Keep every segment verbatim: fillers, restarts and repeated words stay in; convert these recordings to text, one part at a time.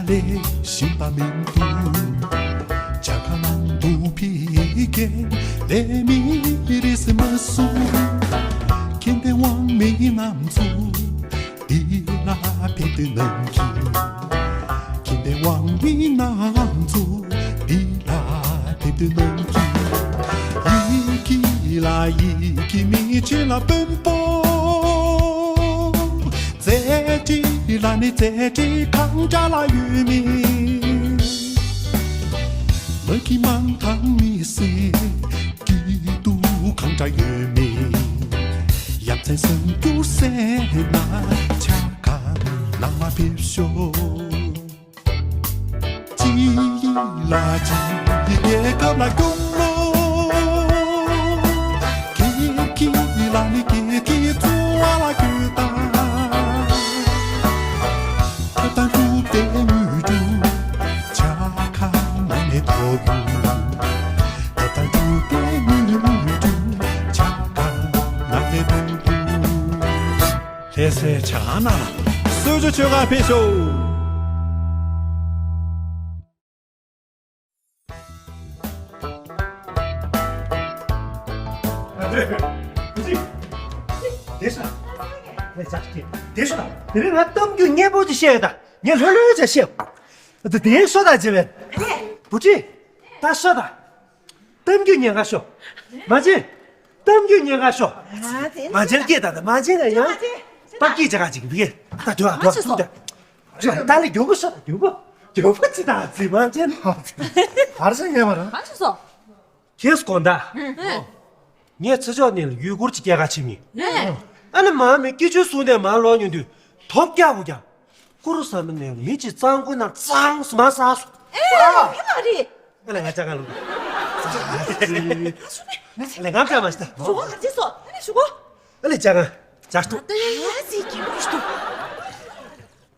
དེ་ཤེས་པ་མི་འདུག་ཇ་ཁང་ནང་དུ་ཕི་ཀེ་ལས་མི་རིས་མ་སུ། ཁྱིམ་པའི་དབང་མི་རྣམས་ཚུ་འདི་ལ་ཕེབས་དུས་ནང་གི་ཁྱིམ་པའི་དབང་མི་རྣམས་ཚུ་འདི་ལ་ཕེབས་དུས་ནང་གི་ཡི་གེ་ལ་ཡི་གེ་མི་ཆེ་ལ་དཔོན་པོ། རྩེ་གྲས་ལ་ནི་རྩེ་གྲས་གང་འདྲ་ལ་ཡོད་མེད། མ་གི་མང་ཐང་མི་སེ་སྐྱིད་སྡུག་གང་འདྲ་ཡོད་མེད། ཡ་མཚན་སེམས་སྐྱོ་སེ་ན་ཆ་ག་ནང་མ་ཕེབས་ཤོག་ཅི་ཡི་ལ་ཅི་ཡི་རྒྱལ་ཁབ་ལ་སྐྱོང་ལོ། ཁྱེད་ཀྱི་ལ་ནི་ཁྱེད་ཀྱི་ཚོ་བ་ལ་གྱུར་ད། ཁ་ཏང་ཀུ་ཏེ་ངུ་ཏུ་ཆ་ཁ་ན་ནེ་ཐོ་ཡུ། ཁ་ཏང་ཀུ་ཏེ་ངུ་ཏུ་ཆ་ཁ་ན་ནེ་ཐོ་ཡུ། ལྷ་སའི་བྱ་ཁང་ནང་ལ་གསོལ་ཇ་མཆོད་གར་ཕེབས་ཤོག་དེ་ཤ། དེ་ཤ། དེ་ཤ། དེ་རིང་ང་གཏམ་རྒྱུད་སྙན་པོ་ཅིག་བཤད་ཡོད་ད། ངས་ལྷོད་ལྷོད་ཅིག་བཤད། དེ་དེ་ཤོ་ད་ཅེ་བས། བུ་ཁྲིད། ད་ཤོ་ད། གཏམ་རྒྱུད་ཉན་ག་ཤོག་མ་བྱན། གཏམ་རྒྱུད་ཉན་ག་ཤོག་མ་བྱན་སྐད་ད་ད་མ་བྱན་ལ་ཡང་། ད་སྐད་ཆ་ག་ཅིག་བི་གེ་ད་དུ་ཨ་དུ་ཨ་དུ་ད། ད་ལི་རྒྱུག་གི་ཤོག་རྒྱུག་གི་རྒྱུག་གི་ཅི་ད་ཙི་མ་བྱན། བར་སེང་ཡེ་མ་ར། ག་ཅི་སོ། ཁྱེད་སྐོར་ད། ངས་ཚེ་ཕྱོགས་ནས་ཡུལ་སྐོར་གྱི་སྐྱེལ་ཀ་ཕྱིན་མི། ཨ་ནི་མ་མི་སྐྱིད་ཆུ་སུ་ནས་མ་ལོག་ཉོ་དུས་ཐོབ་རྒྱག་བུ་རྒྱག་ཀུ་རུ་ས་མི་ནས་མི་གཅིག་གཙང་ཁུ་ན་གཙང་སུ་མ་ས་སུ། ཨེ་ཡ་མ་རེད། ཨ་ལས་ང་ཅག་ག་ལུ། ཨ་ལས་ང་ཅག་མ་ཤི་ད། ཞུ་གོ་ག་ཅི་སོ་ཨ་ལས་ཞུ་གོ། ཨ་ལས་ཅག་ག་ཅག་ཏུ། ཨ་ཟི་གི་མ་ཤི་ཏུ།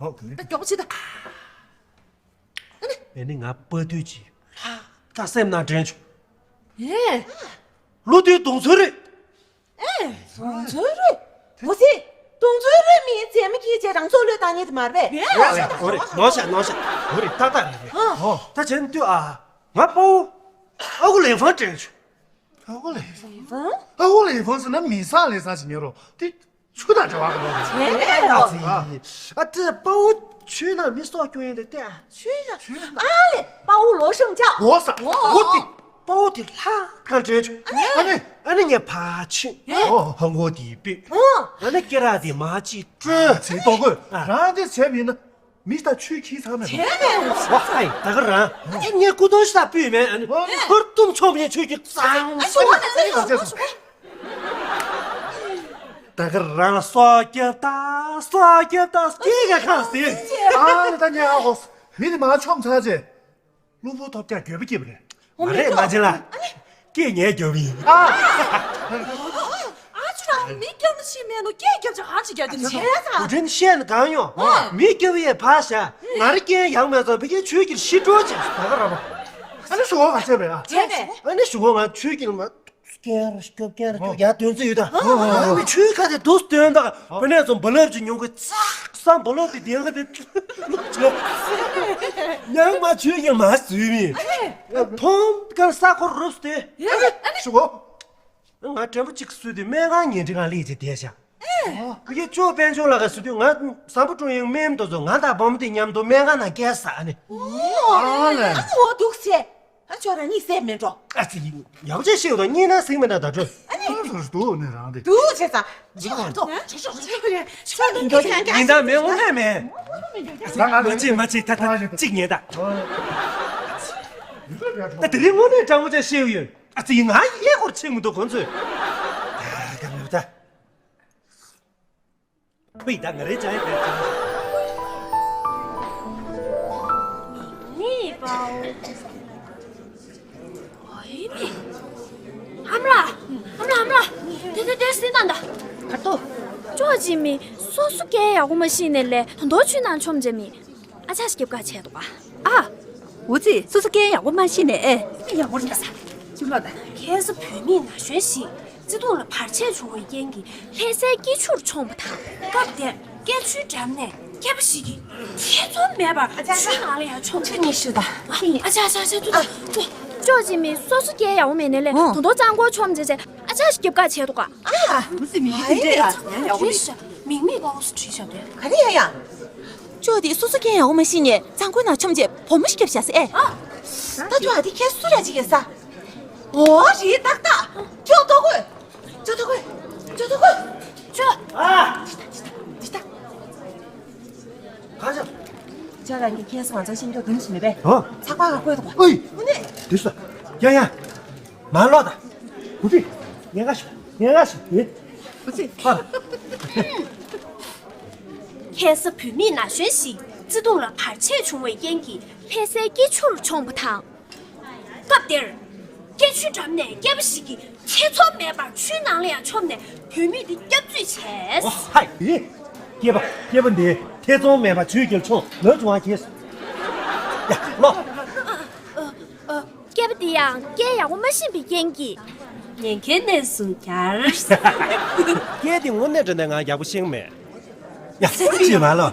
ཨོ་ཀེ། ད་མགྱོགས་པོ་བྱེད་ད། ཨ་ནི། ཨ་ནི་ང་དཔའ་བདུད་ཀྱི་ལྷ་ད་སེམས་ནང་དྲན་བྱུང་། ཨེ། ལོ་དུས་གདོང་ཚོད་རེད། ཨེ། གདོང་ཚོད་རེད། འོ་སི། གདོང་ཚོད་རེད་མིན་རྩེད་མོ་སྐྱིད་ཅེས་རང་ཚོགས་ལོས་བཏང་ཉེ་དུ་མར་བས། ཨེ། འོ་རེད་འོ་རེད་ནོར་ཤ་ནོར་ཤ། འོ་རེད་ཏག་ཏག་རེད་རེད། ཨ། ད་བྱས་ན་དུས་ཨ། ང་དཔའ་བོ། ཨ་ཁུ་ལེ་ཧྥང་དྲན་བྱུང་། ཨ་ཁུ་ལེ་ཧྥང་། ཨ་ཁུ་ལེ་ཧྥང་ཟེར་ན་མི་སང་ལེ་སང་ཞིག་ཉེ་རོ་དེ། ཆུ་དང་འབྲེལ་བ་གང་ཡོད། བྱས་ནས་ཨ་ཙི། ཨ་ཙི་དཔའ་བོ་ཆུའི་ནང་མི་སྲོག་སྐྱོན་ཡིན་དེ་ལྟས། ཆུའི་ནང་། ཆུའི་ནང་། ཨ་ལེ་དཔའ་བོ་ལོ་ཤང་ཅག་འོ་ས། འོ་དེ། དཔའ་བོ་དེ་ལྷ་གང་དྲན་བྱུང་། ཨ་ནི། ཨ་ནི་ངས་ཕར་ཕྱིན། ཨོ། ཧང་གོ་དེ་པི། ཨོ། ཨ་ནི་སྐེ་རགས་དེ་མ་ཅིག་སྤྲོད། ཚེ་ཏོག་གོས་ཨ། རང་དེ་བྱས་པ་ཡིན་ན། མི་ད་ཆུའི་ཁྱི་ཚང་མེད་པ། བྱས་ནས། ཝ་ཧའི་ད་ག་རང་། ངས་སྐུ་དོན་ཤ་སྤུས་མེད་ཨ་ནི། ཧོར་ཏུམ་ཆོམ་ཡིན་ཆུའི་ཁྱི་གཙང་། ཨ་ཞུ་བ་ལ་ཨ་ཞུ་བ་ལ། ད་ག་རང་ལ་སོ་རྒྱབ་ད་སོ་རྒྱབ་ད་སྐྱེས་ག་ཁང་ཟིན། ཨ་ནི་ད་ཉལ་ཧོ། མི་ནི་མ་ཆོམ་ཚར་ཅེ། ལུང་པོ་ཐོབ་རྒྱག་འགྱོད་པ་སྐྱེས་པ་རེད། མ་རེད་མ་བྱེད་ལ། སྐད་ངས་རྒྱབ་ཡིན། ཨ་ཅོ་རང་མི་སྐྱབས་ན་ཤི་མེད་ནོ་སྐད་རྒྱབ་ཆ་ཧ་ཅི་རྒྱབ་དེ་བྱས་ཙང་། འུ་དྲན་བཤད་ན་གང་ཡོང་། མི་སྐྱབས་ཡས་ཕ་ཤ། ང་རེ་སྐྱེན་ཡག་མེད་ཙང་བི་ཀའི་ཆོས་ཀྱི་ཤི་འགྲོ་ཅེས་ད་ག་ར་བ། ཨ་ནི་ཞུ་བ་ག་ཚད་པས་ཨ། བྱས་པས། ཨ་ནི་ཞུ་བ་ང་ཆོས་ཀྱི་མ། སྐྱེན་ར་སྐྱོབ་སྐྱེན་ར་སྐྱོབ་ཡ་དོན་ཚོད་ཡོད་ད། ཨ་ནི་ཆོས་ཁ་དེ་དུས་དོན་དག་བི་ནས་ཙོ་འབུ་ལབ་ཅིག་ཉུང་གི་ཙག་ས་འབུ་ལོག་དེ་དེ་ག་དེ། ཉང་མ་ཆོས་ཀྱི་མ་བཟོས་མི། ཐོང་ག་ས་ཁོ་རུབ་སྟེ། ཨ་ནི་ཞུ་གོ། ང་དྲན་པ་གཅིག་གསོས་དུས་སྨན་ཁང་ཉལ་ཁྲི་ཁང་ལས་ཀྱི་བསྡད་ཤག་ཨེ། ཁྱོད་དཔལ་ཆུང་ལགས་ཀ་ཟེར་དུས་ང་བཟང་པོ་ཀྲུང་ཡིན་སྨན་མི་འདུག་ཟོ་ང་དང་བུ་མོ་དེ་མཉམ་དུ་སྨན་ཁང་ནང་བསྐྱལ་ས་ཨ་ནི། ཨོ། ཨ་ལེ། ཨ་ནི་འོ་འདུག་ཟེ། ཨ་ཅོ་རང་གཉིད་སད་མེད་འགྲོ། ཨ་ཙི། ཡག་ཅེ་ཤེས་དང་གཉིད་ན་སིང་མེད་ན་ད་འགྲོ། ཨ་ནི། ཨ་ཟེར་འདུག་ནི་རང་དེ། འདུག་བྱས་ཙང་། ཅི་ག་འགྲོ། ཉིན་ལྟར་མེད་འོང་ནས་མེད། ང་ང་མ་ཅི་མ་ཅི་ད་ད་གཅིག་ཉལ་ད། ད་དེ་རིང་དངོས་གནས་དྲང་མོ་ཅེ་ཤེས་ཡོད། ཨ་ཙི་ང་ཡེ་སྐོར་ཆེ་མི་འདུག་ཁོང་ཚོས། ད་ག་མེད་ད། ཧུའི་ད་ང་རེ་ཅང་ཡེ་ག་ཅང་། ནི་པའོ། ཨོ་ཡེ་ནི། ཨ་མ་ལགས། ཨ་མ་ལགས་ཨ་མ་ལགས། དེ་དེ་དེ་སྲིད་ད་ད། ག་ཏོ། ཅོ་ཅི་མི། སོ་སོ་སྐད་ཡག་པོ་མ་ཤེས་ནས་ལས་ད་དོ་ཆུ་ནང་ཆོམ་ཅེ་མི། ཨ་ཅག་སྐྱབས་ཀ་ཆེ་འདུག་ག་ཨ། འུ་ཙི་སོ་སོ་སྐད་ཡག་པོ་མ་ཤེས་ནས་ཨེ། ཡག་པོ་རེད་ས། ཅི་མ་ད། ཁ་སང་བོད་མིས་ན་གཞོན་ཞིག་བརྩེ་དུང་ལ་བར་ཆད་བྱུང་བའི་རྐྱེན་གྱིས་ལྷ་སའི་སྐྱིད་ཆུར་མཆོངས་པ་དང་། སྐབས་དེར་སྐྱིད་ཆུའི་འགྲམ་ནས་ སྐྱེས་པ་ཞིག་གིས་ཐེ་ཚོམ་མེད་པར་ཆུའི་ནང་ལ་ཡང་མཆོངས་ཏེ། ཁྱེད་གཉིས་ཤོད་དང་། ཨ་ཅག་ཨ་ཅག་ཨ་ཅག་ཏུ་ཏུ། ཅོག་ཅིག་མི་སོ་སོ་སྐྱེལ་ཡག་པོ་མེད་ནའི་ལས། ཨོ། དོ་དོ་གཙང་པོ་མཆོངས་བྱས་བྱས་ཨ་ཅག་ཞིག་རྒྱབ་ཁ་བྱས་འདུག་ག། ཨ། མི་སྲིད་མི་སྲིད་དེ་འདྲ་ཡང་ཡག་པོ་རེད། མིག་མིག་པ་འོ་སུ་བྲིས་བཞག་པས། ག་རེ་ཡ་ཡ། ཅོག་དེ་སོ་སོ་སྐྱེལ་ཡག་པོ་མ་ཤེས་ནས་གཙང་པོའི་ནང་མཆོངས་བྱས་བུ་མོ་ཞིག་རྒྱབ་བཞག་ཟེར་ཨེ། ཨ། ད་ཅོག་ཨ་དེ་ཁྱེད་སུ་ར་ཅིག་ཡིན་ས། ཨོ་རེད་ཏག་ཏག་ཅོག་ཏོ་གོས། ཅོག་ཏོ་གོས། ཅོག་ཏོ་གོས། ཅོག་ཨ། འདི་ལྟ། གང་བྱུང་། ཅག་རང་གི་ཁྱེད་སང་ཙང་ཤིང་ཀྱོག་དུམ་ཞིག་མེད་པས། ཨོ། ཚགས་པར་ག་བཀོད་འདུག་ག། ཨོ་ཡི། དངོས་གནས། དེ་སུ། ཡ་ཡ། མ་ལོག་ད། བུ་ཁྲིད། ཉན་ག་ཤོག་ཉན་ག་ཤོག་ཨེ། བུ་ཁྲིད། ཨ། ཁ་སང་བུད་མེད་ན་གཞོན་ཞིག་བརྩེ་དུང་ལ་བར་ཆད་བྱུང་བའི་རྐྱེན་གྱིས་ལྷ་སའི་སྐྱིད་ཆུར་མཆོངས་པ་དང་། སྐབས་དེར། སྐྱིད་ཆུའི་འགྲམ་ནས་སྐྱེས་པ་ཞིག་གིས་ཐེ་ཚོམ་མེད་པར་ཆུའི་ནང་ལ་ཡང་མཆོངས་ནས་བུད་མེད་དེ་བསྐྱབ་རྩོད་བྱས། ཨོ་ཧའི། སྐྱེས་པ་སྐྱེས་པ་འདིས་ཐེ་ཚོམ་མེད་པར་ཆུའི་རྒྱབ་མཆོངས་ལོས་བྱུང་བ་གྱིས། ཡ་ལོ། སྐྱེས་པ་འདི་ཡང་སྐད་ཡག་པོ་མ་ཤེས་པའི་རྐྱེན་གྱིས། ཉེན་ཁའི་གནས་སུ་གྱར། སྐད་འདི་དངོས་གནས་དྲང་གནས་ང་ཡག་པོ་ཤེས་ཀྱི་མེད། ཡ། ཅི་མ་ལོ།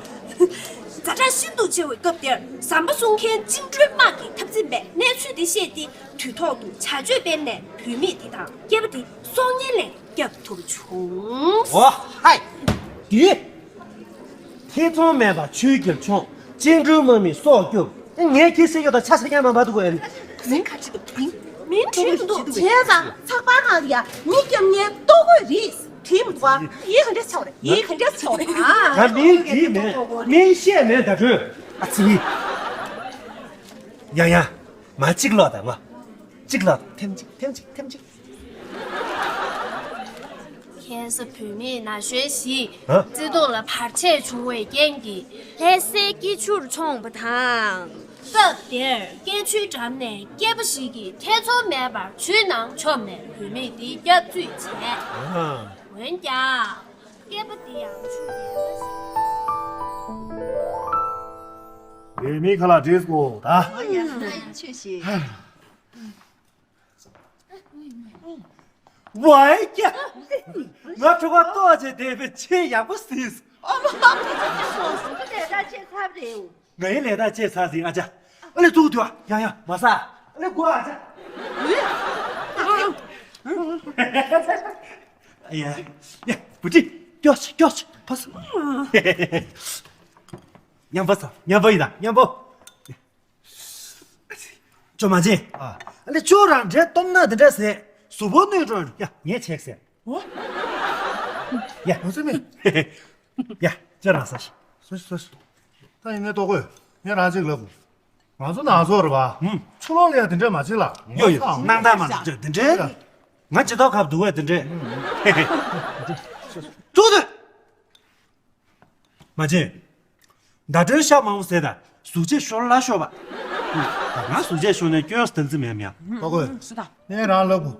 ཛ་དྲག་ཤིན་ཏུ་ཆེ་བའི་སྐབས་དེར་ཟམ་པ་སྲུང་མཁན་བཅིངས་འགྲོལ་དམག་གིས་འཐབ་འཛིང་པས་གནས་ཚུལ་དེ་ཤེས་ཏེ་དུས་ཐོག་ཏུ་བྱ་སྤྱོད་སྤེལ་ནས་བུད་མེད་དེ་དང་སྐྱེས་པ་དེ་སྲོག་ཉེན་ལས་བསྐྱབས་ཐུབ་བྱུང་། ཨོ་ཧའི། དེ། ཐེ་ཚོམ་མེད་པར་ཆུའི་རྒྱབ་མཆོངས། བཅིངས་འགྲོལ་དམག་མིས་སྲོག་སྐྱོབ། ངས་ཁྱེད་སེ་ཡོད་དང་ཆ་ས་ཀྱང་མ་འབབ་འདུག་གས། མིང་ག་ཅི་འདུག་མིང་། མིང་བྲིས་འདུག་བྱས་ཙང་ཚགས་པར་ཁང་ལ་ཡ་མི་སྐྱོབ་མཁན་ལྟོ་གོས་རེད་བྲིས་མི་འདུག་ཨ། ཡིན་ག་འདྲ་ཆགས་རེད། ཡིན་ག་འདྲ་ཆགས་རེད་ཨ། ང་མིང་བྲིས་མེད། མིང་བཤད་མེད་ད་གྲོས། ཨ་ཙི། ཡ་ཡ། མ་གཅིག་ལོག་དང་ང་། གཅིག་ལོག་དང་ཐེམ་གཅིག་ཐེམ་གཅིག་ཐེམ་གཅིག་ཁ་སང་བུད་མེད་ན་གཞོན་ཞིག་ཨ། བརྩེ་དུང་ལ་བར་ཆད་བྱུང་བའི་རྐྱེན་གྱིས་ལྷ་སའི་སྐྱིད་ཆུར་མཆོངས་པ་དང་། སྐབས་དེར་སྐྱིད་ཆུའི་འགྲམ་ནས་སྐྱེས་པ་ཞིག་གིས་ཐེ་ཚོམ་མེད་པར་ཆུའི་ནང་མཆོངས་ནས་བུད་མེད་དེ་བསྐྱབ་རྩོད་བྱས། ཨ། འོན་ཀྱང་། སྐྱེས་པ་དེ་ཡང་ཆུ་ཡལ་མ་ཞིག་བུད་མེད་ཁ་ལག་བྲིས་སོ་ད། ཨ་ཡ་ད་ཡིན་ཆོས་ཤིག་བའི་ཀྱ། ང་ཕྲུ་གུ་ལྟོགས་བྱས་བསྡད་པའི་ཆེས་ཡག་པོ་ཟིན། ཨ་མ་ཨ་མ་སོང་སོང་ལས་ཀ་བྱེད་ཚར་རེད། ང་ཡི་ལས་ཀ་བྱེད་ཚར་ཟིན་ཨ་ཅག་ཨ་ལས་ཐུག་ཐུག་ཨ་ཡང་ཡང་མ་ཟ། ཨ་ལས་དགོས་ཨ་ཅག་ཨ་ཡ་ཡ་བུ་ཁྲིད་སྐྱོ་ཆ་སྐྱོ་ཆ་ཕ་སོ། མཉམ་པོ་ཟ་མཉམ་པོ་ཡིན་ད་མཉམ་པོ། ཅོ་མ་བྱེད། ཨ་ལེ་ཅོ་རང་འདྲེ་སྟོབས་ན་དེ་འདྲ་ཟེ། གཟུགས་པོ་གནོད་འགྲོ་ཡ་ངས་ཆེག་ཟེ། ཨོ། ཡ་ངོ་ཚ་མེད། ཡ་ཅོ་རང་ཟ་ཤི། སོ་སོ་སོ། ད་ཡིན་ནའི་ལྟོ་གོས་ངས་རང་ཅིག་ལབ། ང་ཚོ་ནང་ཚོ་རེད་བ། ཧུམ། ཆུ་ལོག་ལ་ཡ་དེ་འདྲ་མ་བྱེད་ལ། ཡོ་ཡོ་སྣང་དག་མ་འདུག་ཅོ་དེ་འདྲ། ང་ཇི་ལྟར་ཁབ་འདུག་བས་དེ་འདྲ། ཅོ་དེ། མ་བྱེད། ཟླ་སྒྲོན་ཤ་མང་པོ་ཟས་དང་གཟུགས་བྱད་ཤོར་ལ་ཤོར་བ། ད་ང་གཟུགས་བྱད་ཤོར་ནས་སྐྱོན་སྟན་རྩིས་མེད་མེད། ཨ་ཁོས་ངས་རང་ལབ་གོ།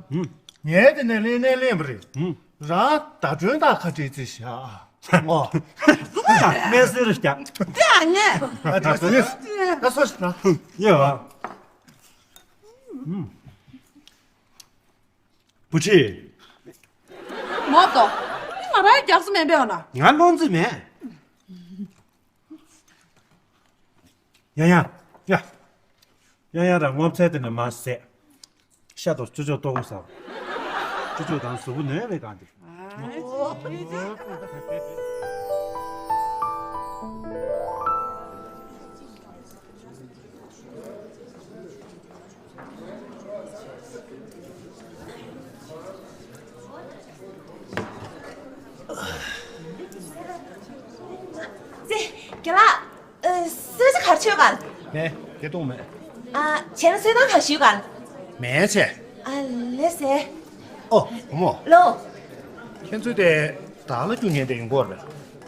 ངས་དེ་ནས་ལེན་ནས་ལེན་པ་རེད། རང་ཟླ་སྒྲོན་དང་ཁ་བྲལ་རྩིས་བཞག་ཨོ། སྨན་སེར་རྒྱག་དེ་ཨ་ངས། ཨ་ད་སོ་ཞིག་ན། ཡོད། བུ་ཁྲིད། མོ་ཏོ། ང་རང་རྒྱག་ས་མེད་པས་འོ་ན། ང་བློ་འཛིན་མེད། ཡ་ཡ། ཡ། ཡ་ཡ་ར་སྔོ་ཚལ་དེ་ནས་མ་ཟད། ཤ་དང་ཅོ་ཅོ་ལྟོ་གོས་ཟ། ཅོ་ཅོ་དང་གཟུགས་པོ་ནོན་པའི་གང་དེ། ཙེ། རྒན་ལགས། ཨ། གསོལ་ཇ་ག་རེ་མཆོད་ག་ལ། མེད། སྐྱེ་གཏོང་མེད། ཨ། བྱས་ན་གསོལ་ཐང་ག་ཞུས་ག་ལ། མེད་བྱས། ཨ། ལགས་སེ། ཨོ། བུ་མོ། ལོ། ཁྱེད་ཚོས་དེ་བདག་ལ་རྒྱུག་མཁན་དེ་ཡོང་གི་རེད།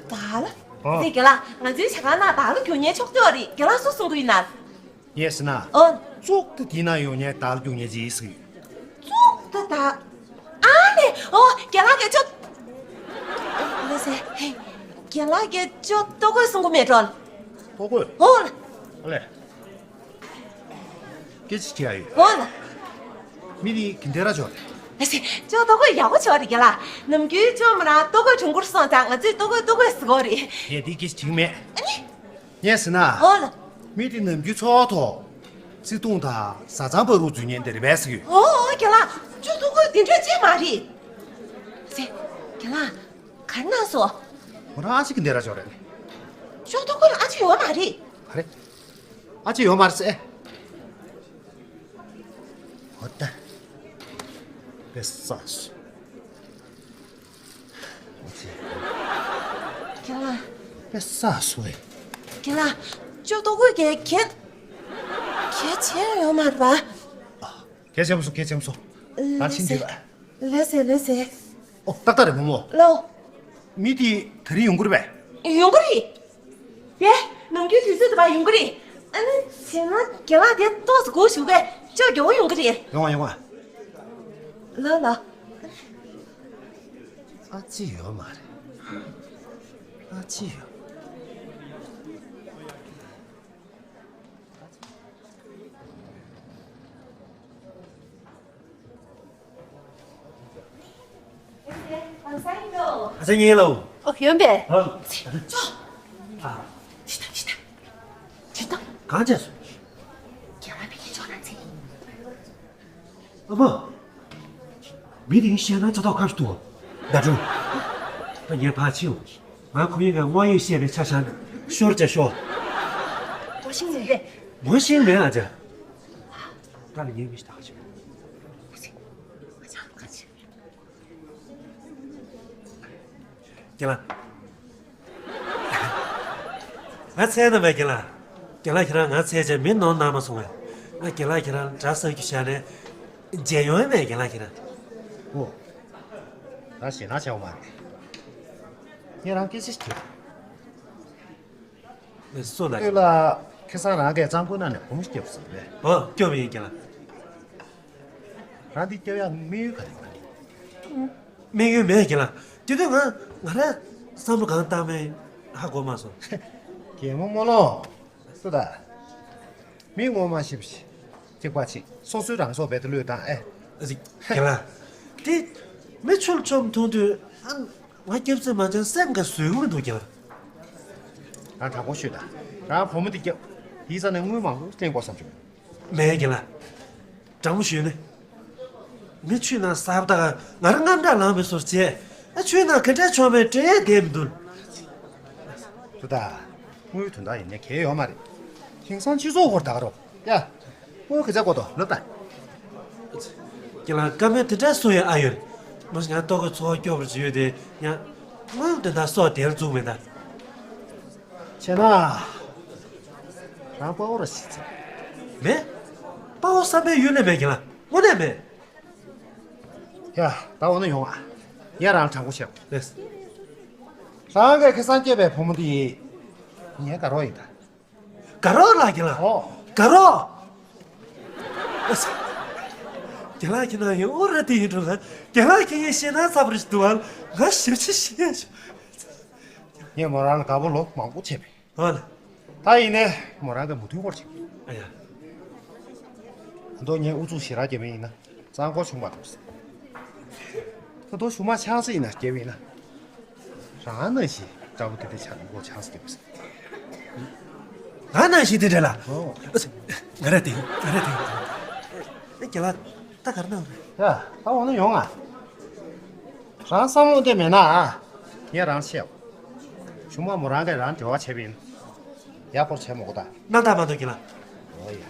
བདག་ལ། ཨོ། ཙེ་རྒན་ལགས། ང་ཚོའི་ཇ་ཁང་ནང་བདག་ལ་རྒྱུག་མཁན་ཆོག་ཆོག་རེད། རྒན་ལགས་སུ་གསུང་གི་ཡིན་ན། ངས་ཟེར་ན། ཨོ། ཙོག་ཏུ་དེ་ན་ཡོང་ཉེ་དར་རྒྱུག་ཉེ་ཅི་ཟིག་ཙོག་ཏུ་དར། ཨ་ནི། ཨོ་རྒན་ལགས་ཀྱིས་ཅོ། ལགས་སེ། རྒན་ལགས་ཀྱིས་ཅོ་ལྟོ་གོས་གསུང་གི་མེད་འགྲོ། ལྟོ་གོས། ཨོ། ཨ་ལས། སྐད་ཆ་དྲིས་ཡ་ཡོད། ཨོ་ལ། མི་དེ་ག་འདྲ་ར་ཅོ་རེད། ལགས་སེ། ཅོ་ལྟོ་གོས་ཡག་པོ་བྱོས་རེད་རྒན་ལགས། ནམ་རྒྱུན་ཅོ་མོ་རང་ལྟོ་གོས་དྲུང་འཁོར་སོང་ཙང་ང་ཚོས་ལྟོ་གོས་ལྟོ་གོས་ཟེར་གོ་རེད། ཡེ་འདི་གིས་བྱིང་མེད། ཨ་ནི། ངས་ཟེར་ན། ཨོ་ལ། མི་དེ་ནམ་རྒྱུན་འཚོ་བ་ཐོག་བརྩེ་དུང་དང་བཟའ་ཚང་བར་དུ་འཛུལ་ཉན་དེ་རེད་པས་ཟེར་གི། ཨོ་ཨོ་རྒན་ལགས། ཅོ་ལྟོ་གོས་དེ་འདྲས་ཅིག་མ་རེད། ཟེ། རྒན་ལགས། ག་རེ་གནང་སོང་། ཁོ་རང་ཨ་ཅེ་གི་འདི་ར་ཅོ་རེད། ཅོ་ལྟོ་གོས་ལ་ཨ་ཅེ་ཡོད་མ་རེད། ག་རེ། ཨ་ཅེ་ཡོད་མ་རེད་ཟེ། ཨོ་ད། དཔེ་བསགས་སོང་། ཨ་ཅེ། རྒན་ལགས། དཔེ་བསགས་སོང་ཨེ། རྒན་ལགས། ཅོ་ལྟོ་གོས་གལ་གལ་གལ་ཆེ་ཡོད་མ་རེད་པ། གལ་ཆེན་པོ་སོང་། གལ་ཆེན་པོ་སོང་། ད་ཕྱིན་དུས། ལགས་སེ་ལགས་སེ། ཨོ་ཏག་ཏག་རེད་བུ་མོ། ལོ། མི་དེ་ད་རིང་ཡོང་གི་རེད་པས། ཡོང་གི་རེད། དེ་ནམ་རྒྱུན་དུས་ཚོད་དུ་བ་ཡོང་གི་རེད། ཨ་ནི་བྱས་ན་རྒན་ལགས་དེ་ཏོག་ཙམ་སྒུག་བཞུགས་པས་ཅོ་མགྱོགས་པོ་ཡོང་གི་རེད། ཡོང་བ་ཡོང་བ། ལ་ལ། ཨ་ཅེ་ཡོད་མ་རེད། ཨ་ཅེ་ཡོད། ཨ་ཅེ་ཉིན་ལོ། ཨོ་ཡོན་པས། ཨ། ཅོ། ཨ། ཅི་ད་ཅི་ད། ཅི་ད། གང་བྱས་སོང་། རྒན་ལགས་ཕ་གིར་ཅོ་ན་ཚེ། ཨ་མ། མི་དེ་ཡིན་ཤེས་ན་ཅ་ཐོག་ཁམས་སུ་འདུག་ད་དྲུང་། ད་ངས་ཕར་ཕྱིན། ང་ཁོ་ཡིན་ག་དངོས་ཡོད་བཤད་པའི་ཆ་བཞག་ན་ཤོར་བྱ་ཤོར། ངོ་ཤེས་མེད་པས། ངོ་ཤེས་མེད་ཨ་ཅག་ད་ལ་ངའི་མི་ཞིག་ད་ཁ་ཆེ། རྒན་ལགས། ང་འཚོལ་ན་མེད་རྒན་ལགས། རྒན་ལགས་ཁྱེད་རང་ང་འཚོལ་བྱས་མི་ནོར་གནང་མ་སོང་ངས། ང་རྒན་ལགས་ཁྱེད་རང་འདྲ་བསམ་རྒྱུ་བྱས་ནས་མཇལ་ཡོང་ཡ་མེད་རྒན་ལགས་ཁྱེད་རང་། ཨོ། ད་ཞེད་སྣང་བྱས་ཡོད་མ་རེད། ངས་རང་སྐད་ཆ་ཞིག་དྲིས། ལགས་སོ་ལགས། ལྟོས་ལ། ཁ་སང་རང་གིས་གཙང་པོ་ནང་ནས་བུ་མོ་ཞིག་སྐྱོབ་ཟེར་བས། ཨོ་སྐྱོབ་ཡིན་རྒན་ལགས། རང་འདི་སྐྱོབ་ཡག་དམིགས་ཡུལ་ག་རེ་ཡོད་པ་རེད། དམིགས་ཡུལ་མེད་རྒན་ལགས། དེ་དུས་ང་ང་རང་བསམ་བློ་གང་བཏང་མིན་ཧ་གོ་མ་སོང་། རྒན་མོ་རྨོ་ལོ། སུ་ད། མི་ངོ་མ་ཤེས་པ་ཞིག་གཅིག་པ་ཅིག་སོ་སོའི་རང་སྲོག་རྦད་དེ་བློས་བཏང་ཨེ། རྒན་ལགས། དེ་མི་ཆུ་ལ་བཅོམ་འཐུང་དུས་ཨ། ང་སྐྱབས་རྩིས་མ་བྱུང་སེམས་ཁ་བཟོད་ཀྱི་མི་འདུག་རྒན་ལགས། རང་དྲང་པོ་ཤོད་ད། རང་བུ་མོ་དེ་སྐྱབས། དེའི་རྩ་ནས་དངུལ་མང་པོ་བསྟན་དགོས་བསམ་བྱུང་། མེད་རྒན་ལགས། དྲང་པོ་ཞུས་ནས། མི་ཆུ་ནང་སྲབ་ད་ག་ང་རང་དངངས་སྐྲག་ལངས་པའི་བཟོ་བྱས། ཨ་ཆུ་ནང་ག་འདྲ་བྱུང་བའི་འདྲེ་བསྡད་མི་འདུག་སུ་ད། དངུལ་དོན་དག་ཡིན་ནའི་གལ་ཡོད་མ་རེད། དེང་སང་སྤྱི་ཚོགས་སྐོར་ད་ག་རོ། ཡ། དངུལ་ག་ཚད་དགོས་དོ་ལབ་ད། ཁྱེད་རང་བཀའ་མོལ་དེ་འདྲ་གསུང་ཡ་ཨ་ཡོད། མ་གཞི་ང་ལྟོ་གོས་འཚོ་བ་སྐྱོབ་པར་བྱེད་ཡོད་དེ་ཡང་། དངུལ་དེ་འདྲ་སོགས་དེར་བཙུགས་མེད་ད། བྱས་ན། རང་དཔའ་བོ་ར་ཞིག་ཚེ། མེད། དཔའ་བོ་བསམ་པའི་ཡུལ་ནས་མེད་ཀྱི་ལ་དངོས་གནས་མེད། ཡ། ད་འོ་ན་ཡོང་ཨ། ཡ་རང་དྲང་པོ་བྱེད། ལགས། རང་གིས་ཁ་སང་སྐྱེས་པའི་བུ་མོ་དེ་ཡིས། ངའི་དགའ་རོགས་ཡིན་ད། དགའ་རོགས་ལགས་ཀྱི་ལ། ཨོ། དགའ་རོགས། རྒན་ལགས་ཀྱི་ན་ཡང་ཨོ་ར་དེ་ཡིན་འགྲོ་ལ། རྒན་ལགས་ཀྱི་ཡིན་ཤེས་ན་ཚ་པོ་རེ་ཞིག་འདུག་ཨ། ང་ཞེ་ཆེ་ཤེས་ཤོག་ངས་མོ་རང་ལ་དགའ་པོ་ལོ་མང་པོ་བྱས་པས། ཨོ་ལ། ད་ཡིན་ནས་མོ་རང་གི་མོས་མཐུན་སྐོར་ཅིག་ཨ་ཡ། ད་དུང་ངས་ཨུ་ཚུགས་ཞེ་དྲག་རྒྱབ་མིན་ཡིན་ན་གཙང་སྐོར་བྱུང་མ་ཐུབ་ཟེར། ད་དུང་གཞུག་མ་ཆང་ས་ཡིན་ན་རྒྱབ་ཡིན་ན། རང་ནང་བཞིན་འདྲ་པོ་དེ་འདྲ་ཆགས་ནས་ངོ་ཆགས་སུ་སྐྱེས་པ་ཟེར། ང་ནང་བཞིན་དེ་འདྲ་ལ། ཨོ། ང་ར་དེ་ང་ར་དེ། ཨེ་རྒན་ལགས་ད་ག་རེ་གནང་རེད། ཡ། ད་འོ་ན་ཡོང་ང་། རང་བསམ་བློ་བདེ་མེད་ན་ཨ། ངས་རང་བཤད། གཞུག་མ་མོ་རང་གིས་རང་འབྲེལ་བ་བྱས་པ་ཡིན། ཡག་པོ་བྱས་མ་གོ་ད། རྣམ་དག་མ་གཏོགས་རྒན་ལགས། ཨོ་ཡ།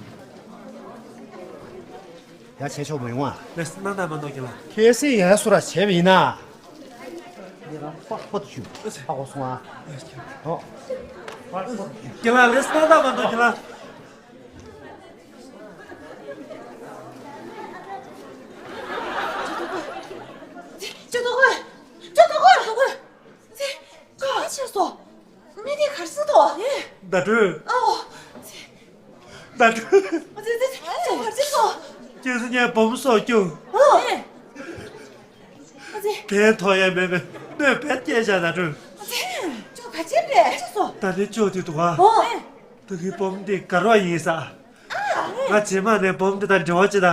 ཡ་བྱས་ཆོག་མ་ཡོང་ཨ། ལགས་སོ་རྣམ་དག་མ་གཏོགས་རྒན་ལགས། གལ་སྲིད་ཡ་སུ་ར་བྱས་པ་ཡིན་ན། ངས་རང་པགས་པ་དུ་ཞུ། ཧ་གོ་སོང་ཨ། ཨོ། རྒན་ལགས་ལགས་སོ་རྣམ་དག་མ་གཏོགས་རྒན་ལགས། ཅོ་ལྟོ་གོས། ཅོ་ལྟོ་གོས། ཅོ་ལྟོ་གོས། ཅི། ག་བྱས་སོང་། མི་དེ་ག་རེ་ཟེར་དོ། ཟླ་སྒྲོན། ཨོ། ཟླ་སྒྲོན། ཅི་ཅི་ཅི་ཅི་ག་རེ་བྱས་སོང་། ཁྱེད་ཚོ་ངའི་བུ་མོ་སྲོག་སྐྱོབ། ཨོ། ཕན་ཐོགས་ཡ་མེད་པའི་གནོད་ཕན་སྐྱེལ་བཞག་ཟླ་སྒྲོན། ཅོ་ག་བྱས་རེད། ཅི་སོང་། ད་ནི་ཅོ་དེ་འདུག་ཨ། ཨོ། ད་ངའི་བུ་མོ་དེ་དགའ་རོགས་ཡིན་ས། ང་རྗེས་མ་ནས་བུ་མོ་དེ་དང་འབྲེལ་བ་བྱེད་ད།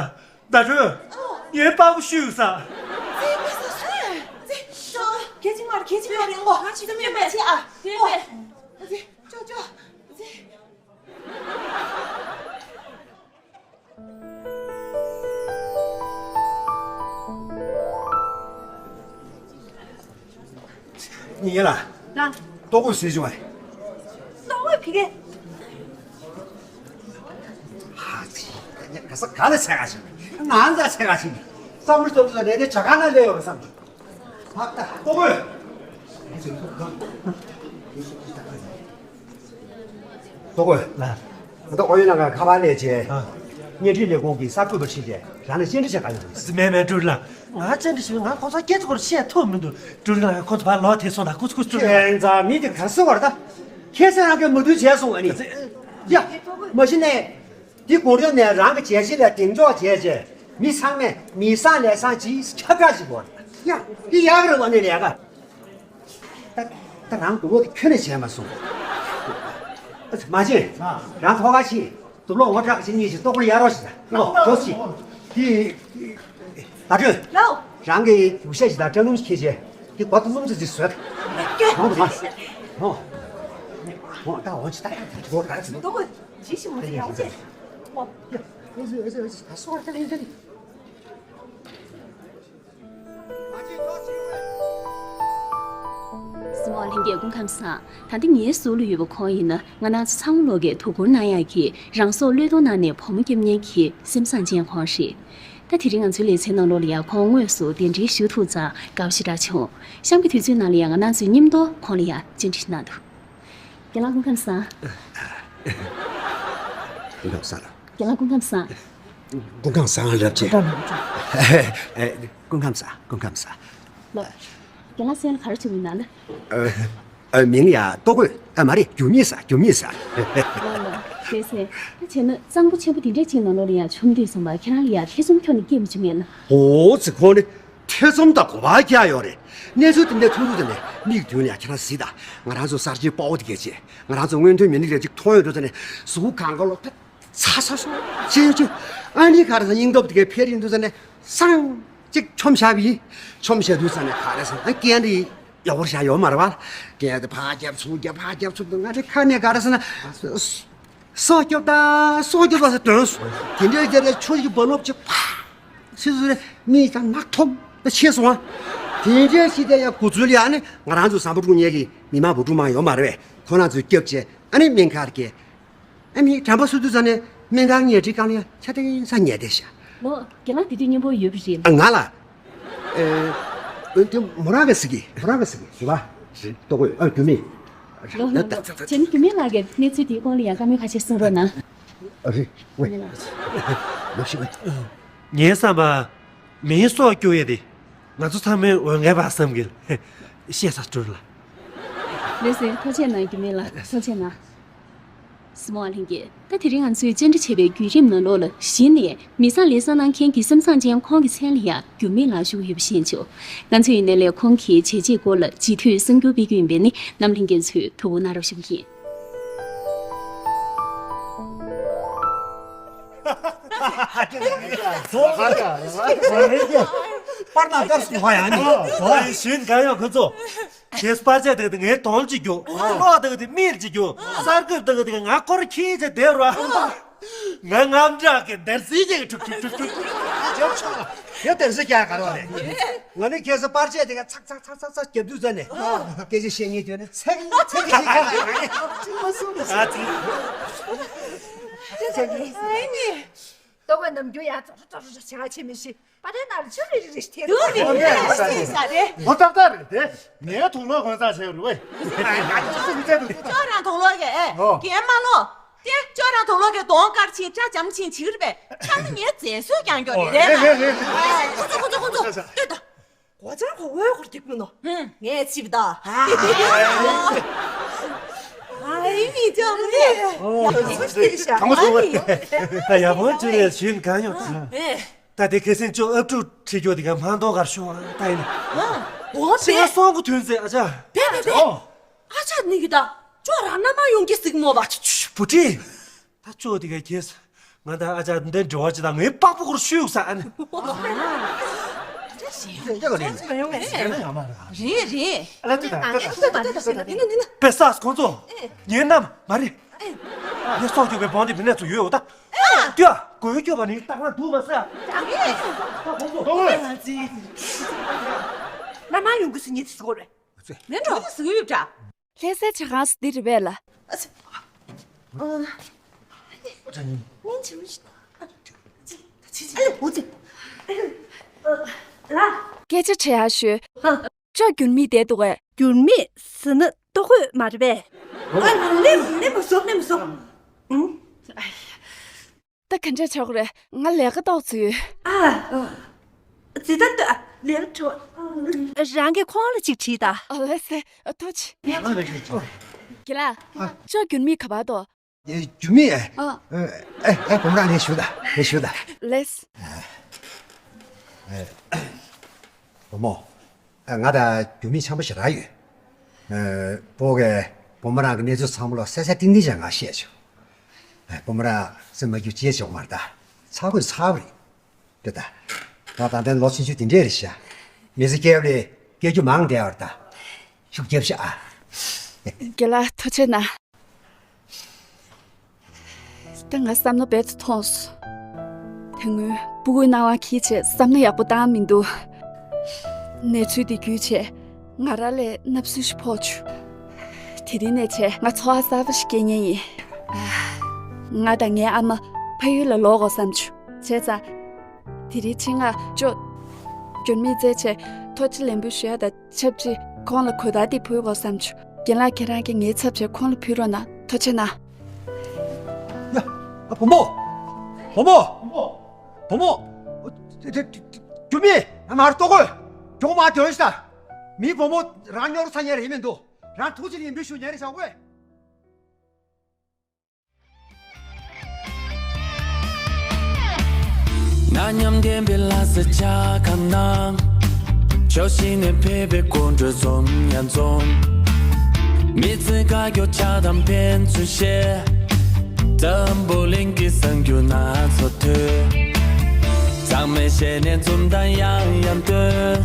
ཟླ་སྒྲོན། ཨོ། ངའི་པགས་པ་བཤུས་ས། ཙི་མི་ས་སུ། ཙི་ཤོ། ཁྱེད་ཅི་མར་ཁྱེད་ཅི་མར་ཡང་གོ། ང་ཅི་ཙི་མི་མ་ཅི་ཨ། ཙི་ཙི་ཅོ་ཅོ། ཙི། ཉི་ལ། ལ། ལྟོ་གོས་ཟས་བྱུང་བས། ལྟོ་གོས་ཕི་གེ། ཧ་ཙི། ག་ས་ག་ལ་ཆེ་ག་ཞིག་ང་ཚ་ཆེ་ག་ཞིག་བསམ་བློ་ཙམ་ཙམ་རེ་རེ་ཇ་ཁང་ན་སླེབས་ཡོད་པ་བསམ། ལྟོ་གོས། ལྟོ་གོས། ང་ད་ཨོ་ཡོད་ན་ང་ཁ་པར་ལས་བྱས། ཨ། བརྙན་འཕྲིན་ལས་ཁུངས་ཀྱི་གསར་འགོད་པར་ཕྱིན་བྱས་རང་ལ་བཅར་འདྲི་བྱེད་ག་ཡོང་། མེད་མེད་ཀྲུའུ་རིན་ལགས། ང་བཅར་འདྲི་ཞུས། ང་ཁོང་ཚོ་སྐད་ཆ་སྐོར་བཤད་ཐུབ་མི་འདུག་ཀྲུའུ་རིན་ལགས་ཁོང་ཚོ་ཕར་ལོག་ཐེ་སོང་ད། སྐུ་སྐུ་ཀྲུའུ་རིན། ཁྱེད་ཚང་མི་དེ་ག་སུ་བར་ད། ཁྱེད་ཚང་རང་གི་མ་དུས་བྱས་སོང་ཨ་ནི། ཡ། མ་གཞི་ནས། འདི་གུང་ཁྲན་ནས་རང་གི་བྱས་རྗེས་ལ་གདེང་འཇོག་བྱས་རྗེས་མི་ཚང་མས་མི་བཟང་ལས་བཟང་ཅིག་ཁྱབ་བསྒྲགས་ཞིག་དགོས། ཡ། འདི་ཡག་རེད་བ་ནི་ལས་ཀ། ད་ད་རང་དུ་བོ་དེ་ཁྱོན་ནས་བྱས་མ་སོང་། མ་བྱེད། རང་ཐོག་ཁ་ཕྱིན། དུག་ལོག་ངོ་དྲག་ཕྱིན་གཉིས་ཀྱིས་ལྟོ་གོར་གཡར་རོགས་ཞིག་ད། ལོ་ཇོ་སི། དེ། ད་ཁྲོད། ལོ། རང་གི་ཡུག་ཤ་ཞིག་དང་སྐྲ་ལུམ་ཞིག་ཁྱེར་བྱས། དེ་གོ་ཏུ་ལུམ་ཙི་ཙི་བཟོས། ཁྱོད། ཧོ་ཧོ། ཧོ་ད་འོ་ཅི་ད་ཡང་ད་ཁྲོད་ག་ཙི། ལྟོ་གོ་ཇི་ཞིག་མ་ཟིན་ཡང་ཅེ། ཧོ། ཡ། ཨེ་ཟི་ཨེ་ཟི་ཨེ་ཟི་ད་སོ་ད་ལེན་ད་ནི། སྲིད་དབང་ལྷན་རྒྱས་སྐུ་ཁམས་བཟང་། ད་ལྟ་ངའི་ཟུར་ལ་ཡོད་པ་ཁོང་ཡིན་ན་ང་རང་ཚོ་ཚང་མ་ལོག་གིས་དོ་ཁུར་གནང་ཡག་གི་རང་སྲོག་བློས་གཏོང་གནང་ནས་བུ་མོ་སྐྱོབ་མཁན་གྱི་སེམས་བཟང་ཅན་ཁོང་རེད། ད་དེ་རིང་ང་ཚོའི་ལེ་ཚན་ནང་ལོགས་ལ་ཡང་ཁོང་དངོས་སུ་གདན་འདྲེན་ཞུ་ཐུབ་ཙང་དགའ་པོ་ཞེ་དྲག་བྱུང་། གཤམ་གྱི་དུས་ཚོད་ནང་ལ་ཡང་ང་རང་ཚོའི་མཉམ་དུ་ཁོང་ལ་ཡང་བཅར་འདྲི་གནང་འདུག་རྒན་ལགས་སྐུ་ཁམས་བཟང་། སྐུ་ཁམས་བཟང་། རྒན་ལགས་སྐུ་ཁམས་བཟང་། སྐུ་ཁམས་བཟང་རབ་ཅེ། སྐུ་ཁམས་བཟང་། སྐུ་ཁམས་བཟང་། ལོ། རྒན་ལགས་སེམས་ལ་ག་རེ་བྱུང་ཡིན་ན་ལ། ཨ། མིང་ཡ་ལྟོ་གོས། ཨ་མ་རེད། རྒྱུ་མེད་ཟ། རྒྱུ་མེད་ཟ། ལོ་ལོ། བྱས་ཙང་ད་བྱས་ན་གཙང་པོ་ཆེན་པོ་འདི་འདྲས་ཅིག་ནང་ལོགས་ལ་ཡ་བྱུང་དུས་ཙམ་པ་ཁྱེད་རང་ལ་ཡ་ཐེ་ཚོམ་ཁྱོན་ནས་སྐྱེས་མི་བྱུང་ངས་ན། འོ་ཙི་ཁོང་ནི་ཐེ་ཚོམ་དང་གོ་བ་རྒྱག་ཡོད་རེད། གནས་ཚུལ་དེ་འདྲས་ཐུག་དུས་ཙམ་ནས་མིག་མདུན་ལ་ཡ་ཁྱེད་རང་གཟིགས་དང་། ང་རང་ཚོ་གསར་བརྗེའི་དཔའ་བོ་དེ་གས་བྱས། ང་རང་ཚོ་མངོན་མཐོའི་མི་རིགས་རེ་ཅིག་མཐོང་ཡོང་དུས་ཙམ་ནས་གཟུགས་གང་ག་ལོག་ད། ཚ་ཚ་སོང་ཅེས་ཅེས། ཨ་ནི་ག་རེ་ཟེར། སྙིང་སྟོབས་དེ་གའི་འཕེལ་རིང་དུ་ཟེར་ནས་སང་ཅིག་ཆོམ་བཞག་པ་ཡིན། ཆོམ་བཞག་དུས་ཙམ་ནས་ག་རེ་ཟེར། ཨ་རྐན་དེ་ཡག་པོ་བཞག་ཡོད་མ་རེད་བ། རྐན་དེ་ཕར་རྒྱབ་ཚུར་རྒྱབ་ཕར་རྒྱབ་ཚུར་རྒྱབ། ང་དེ་ཁ་ནས་ག་རེ་ཟེར་ན། སྲོག་སྐྱོབ་དང་སྲོག་སྐྱོབ་པ་ཟེར་འདོན་སོང་། དེ་འདྲའི་རྒྱ་རེ་ཆུ་ཡི་སྦོ་ལོབ་ཅིག་ཕ། སི་སུ་རེ་མིག་དང་ནག་ཐོམ་ད་ཆེ་སོང་ཨ། དེ་འདྲའི་ཞིག་དེ་ཡང་གོ་ཚུལ་ཡང་ནི་ང་རང་ཚོ་ཟམ་པ་དྲུག་ཉལ་གི་མི་མང་བུ་ཕྲུག་མང་ཡོད་མ་རེད་བས། ཁོ་རང་ཚོས་སྐྱོབ་བྱས་ཨ་ནི་སྨན་ཁང་སྐྱེལ། ཨ་ནི་དྲན་པ་གསོ་དུས་ཙམ་ནས་སྨན་ཁང་ཉལ་ཁྲིའི་སྒང་ལ་ཡང་ཆ་ཏིང་ས་ཉལ་བསྡད་ཤག་ལོ། རྒན་ལགས་དེ་དུས་མཉམ་པོ་ཡོད་པ་རེད། ཨ་ང་ལ། ཨེ། འོན་ཏེ་མོ་རང་གི་ཟིག་གི་མོ་རང་གི་ཟིག་གི་རེད་པ། རེད། ལྟོ་གོས། ཨ་རྒྱུ་མེད། ལོ་ལོ་ལོ། བྱས་ན་རྒྱུ་མེད་ལགས་ཀྱིས་གནས་ཚུལ་དེའི་སྐོར་ལ་ཡང་བཀའ་མོལ་ཁ་ཤས་གསུང་རོགས་གནང་། ཨ་རེད་ཝེ། ལོ་ཤི་ཝེ། ངའི་བསམ་པ། མིའི་སྲོག་སྐྱོབ་ཡས་དེ་ང་ཚོ་ཚང་མའི་འོས་འགན་པ་བསམ་གི། ཤེས་ས་སྤྲུལ་ལ། ལགས་སེ། ཐུགས་རྗེ་གནང་། རྒྱུ་མེད་ལགས་ཐུགས་རྗེ་གནང་། སྲིད་དབང་ལྷན་རྒྱས། ད་དེ་རིང་ང་ཚོས་བཅར་འདྲི་བྱས་པའི་བརྒྱུད་རིམ་ནང་ལོགས་ལ་གཞི་ནས་མི་བཟང་ལས་བཟང་གནང་མཁན་གྱི་སེམས་བཟང་ཅན་ཁོང་གི་མཚན་ལ་ཡང་རྒྱུ་མེད་ལགས་ཞུ་གི་ཡོད་པ་ཤེས་བྱུང་། ང་ཚོས་ཡིན་ནའི་ལས་ཁོང་གི་བྱས་རྗེས་སྐོར་ལ་ཇི་ཐུས་གསར་འགྱུར་སྤེལ་རྒྱུ་ཡིན་པས་ནི་རྣམ་ལྷན་རྒྱས་ཚོས་དོ་ཁུར་གནང་རོགས་ཞུ་གི་ཡིན། པར་ནང་བཀར་སོང་ཧ་ཡང་ནི། ཨོ་ཡིན་ཞུན་གང་ཡོད་ཁོ་ཚོ། ཁྱེད་པར་ཆས་དེ་གི་ངའི་གདོང་ལ་ཅིག་རྒྱུག་གློག་དེ་གི་མིག་ལ་ཅིག་རྒྱུག་གསར་འགོད་དེ་གི་ང་སྐོར་ཁྱེད་ཅིག་བསྡད་རོགས། ང་རྔམ་དྲག་གི་འདར་སིལ་ཅིག་ཁྲུག་ཁྲུག་ཁྲུག་ཁྲུག་རྒྱབ་ཆོག་ལ་ཡ་འདར་སིལ་རྒྱག་ག་རོགས་རེད། ང་ནི་ཁྱེད་ཚོ་པར་ཆས་དེ་ག་ཚག་ཚག་ཚག་ཚག་ཚག་རྒྱབ་དུས་ཙ་ནས་སྐད་ཆ་བཤད་ངེས་དོན་ནི་ཚེག་ཚེག་གི་ཁྱེད་ཁ་ལ་ཡ་ཅིག་མ་གསུང་རེད། ཨ་ཙི། ཨ་ནི། ལྟོ་གོས་ནམ་རྒྱུན་ཡང་ཙོག་ཙོག་ཙོག་ཙོག་བྱ་བ་བྱེད་མི་ཤེས། པ་ཏྲའི་ནང་ལ་ཆུ་རི་རི་རི་ཐེ་རུ་རི་རི་རི་ས་རེད། ཧོ་ཏག་ཏག་རེད་དེ། ངའི་དུག་ལོག་གོན་ས་བྱས་རུ་བས། ཅོ་རང་དུག་ལོག་གི་ཨེ། ཨོ། རྒན་མ་ལོ། དེ་ཅོ་རང་དུག་ལོག་གི་གདོང་དཀར་ཕྱིན་སྐྲ་འཇམ་ཕྱིན་བྱིག་རེད་པས། ཆ་ནི་ངའི་མཛེས་བཟོས་ཀྱང་མགྱོགས་རེད། རེད་རེད་རེད། ཁོ་ཚོ་ཁོ་ཚོ་ཁོ་ཚོ་ལྟོས་དང་། གོ་ཅང་གོ་བོའི་སྐོར་སྡིག་མིན་ནོ། ངས་ཅིབ་ད། ཨ་ཡི་མི་ཅང་མི། ཡག་པོ་བྱུང་རེད་ཞུས་གང་ཡོང་། ད་དེ་ཁ་སང་ཅོ་ཨབ་ཕྲུག་ཁྲིད་རྒྱུ་དེ་ག་མ་མཐོང་གར་ཤོག་ད་ཡིན། འོ་ཕྱི་པ་སོང་གི་དུས་ཚོད་ཨ་ཅག་བེ་བེ་བེ། ཨ་ཅག་ནི་གི་ད་ཅོ་རང་ན་མ་ཡོང་གི་སིག་མོ་བ། བུ་ཁྲིད། ད་ཅོ་དེ་ག་གེས། ང་དང་ཨ་ཅག་འདི་འདྲ་འབྲེལ་བ་ཅིག་དང་ངའི་པགས་པོ་ཁོར་ཤུགས་ས་ཨ་ནི། ཡ་ཡ་ག་ལེ། རེད་རེད། ཨ་ལ་ཏི་ཏ་ཏི་ཏ་ཏི་ཏ་ཏི་ཏ། པེ་སཱས་ཁོང་ཚོ་ངའི་རྣམ་མ་རེད། ངའི་སྲོག་སྐྱོབ་པའི་བང་དེ་མི་ནས་ཚུར་ཡོད་འོ་ད། ཏི་ཡ་གོས་སྐྱོབ་པ་ནི་ཏག་ལ་འདུག་མ་ཟེར། ཏག་ལ་འདུག་མ་ཟེར། ང་མ་ཡོང་གི་སི་ཉི་ཏི་སི་གོ་རེད། མེད་འགྲོ་ཟི་གི་ཡོད་འདྲ། ལྷ་སའི་ཇ་ཁང་སུ་འདི་རེད་པས་ལ། སྐད་ཆ་དྲི་ཡག་ཞུ། ཅོ་འགྱུར་མེད་བསྡད་འདུག་གས། འགྱུར་མེད་ཟེར་ན་ལྟོ་གོས་མ་རེད་པས། ཨ་ལེ་ལེ་མ་སོང་ལེ་མ་སོང་། ཨུང་། ད་ག་འདྲ་ཆགས་རེད། ང་ལས་ཀ་ཏོག་ཙམ་ཡོད། ཨ། ཙི་ད་ལྟ་ལས་ཀ་བྲོ། རང་གིས་ཁོང་ལ་ཅིག་དྲིས་ད། ཨ་ལེ་སེ། ཨ་ཐུགས་རྗེ་ཆེ། དགེ་ལགས། ཅོ་འགྱུར་མེད་ག་པར་འདུག་ཨེ། འགྱུར་མེད་ཨེ། ཨ། ཨེ་ཨེ། བུ་མོ་རང་ལས་ཞུ་ད། ལས་ཞུ་ད། ལེས། ཨེ། བུ་མོ། ཨ། ང་དང་འགྱུར་མེད་འཆམ་པོ་ཞེ་དྲག་ཡོད། ཨ། སྤོ་གས་བུ་མོ་རང་གི་གནས་ཚུལ་ཚང་མ་ལོ་གསལ་གསལ་ཏིང་ཏིང་བྱས་ང་བཤད་བྱུང་། ཨ། བུ་མོ་རང་སེམས་མ་སྐྱིད་ཅེས་བྱུང་མ་རེད་ད། ཚ་གོས་ཚ་བ་རེད། དེ་ད། ད་ད་ལྟའི་ལོ་ཆུང་ཆུང་དེ་འདྲས་རེད་ཤག་མི་ཚེ་སྐྱེལ་བ་ལས་སྐྱེལ་རྒྱུ་མང་བསྡད་པ་རེད་ད། ཤུགས་རྒྱབ་ཤག་ཨ། དགེ་ལགས་ཐུགས་རྗེ་གནང་། ད་ང་བསམ་བློ་རྦད་དེ་ཐོངས་སོང་། དེ་སྔོན་སྤུ་གུའི་སྣང་བ་འཁྱེར་བྱས་བསམ་བློ་ཡག་པོ་བཏང་མི་འདུག་གནས་ཚུལ་འདི་བརྒྱུད་བྱས་ང་རང་ལ་བརྣབ་སེམས་ཤིག་ཕོག་བྱུང་། དེ་རིང་ནས་བྱས་ང་ཚོར་བ་གསར་པ་ཞིག་སྐྱེལ་མཁན་ཡིན། ང་དང་ངའི་ཨ་མ་ཕ་ཡུལ་ལ་ལོག་དགོས་བསམ་བྱུང་། བྱས་ཙང་། དེ་རིང་ཆེད་མངགས་ཅོ་འགྱུར་མེད་བཙལ་བྱས་ཐུགས་རྗེ་ལེགས་འབུལ་ཞུ་ཡ་དང་ཆབས་ཅིག་ཁོང་ལ་གོས་དར་དེ་ཕུལ་དགོས་བསམ་བྱུང་། རྒན་ལགས་ཁྱེད་རང་གིས་ངའི་ཚབ་བྱས་ཁོང་ལ་ཕུལ་རོགས་གནང་། ཐུགས་རྗེ་གནང་། ཡ། ཨ། བུ་མོ། བུ་མོ། བུ་མོ། དེ་དེ་དེ་འགྱུར་མེད་ང་མར་ལྟོ་གོས་གྱོང་མ་དོན་ཤ། མི་བུ་མོ་རང་ཉོར་ས་ཉེ་རེ་མི་འདུག་རང་ཐུགས་རྗེ་ལེགས་འབུལ་ཞུ་ཉེ་རེ་བཞག་གོས། ན་མཉམ་ལྡན་པའི་ལྷ་ས་ཇ་ཁང་ནང་། ཕྱོགས་བཞི་ནས་ཕེབས་པའི་སྐུ་མགྲོན་འཛོམས་ཡང་འཛོམས། མི་ཚེ་དཀའ་སྐྱོ་ཆགས་སྡང་ཕན་ཚུན་བཤད། འཛམ་བུ་གླིང་གི་གསར་འགྱུར་སྣ་ཚོགས་ཐོས། ཚང་མས་ཞལ་ནས་འཛུམ་མདངས་ཡང་ཡང་སྟོན།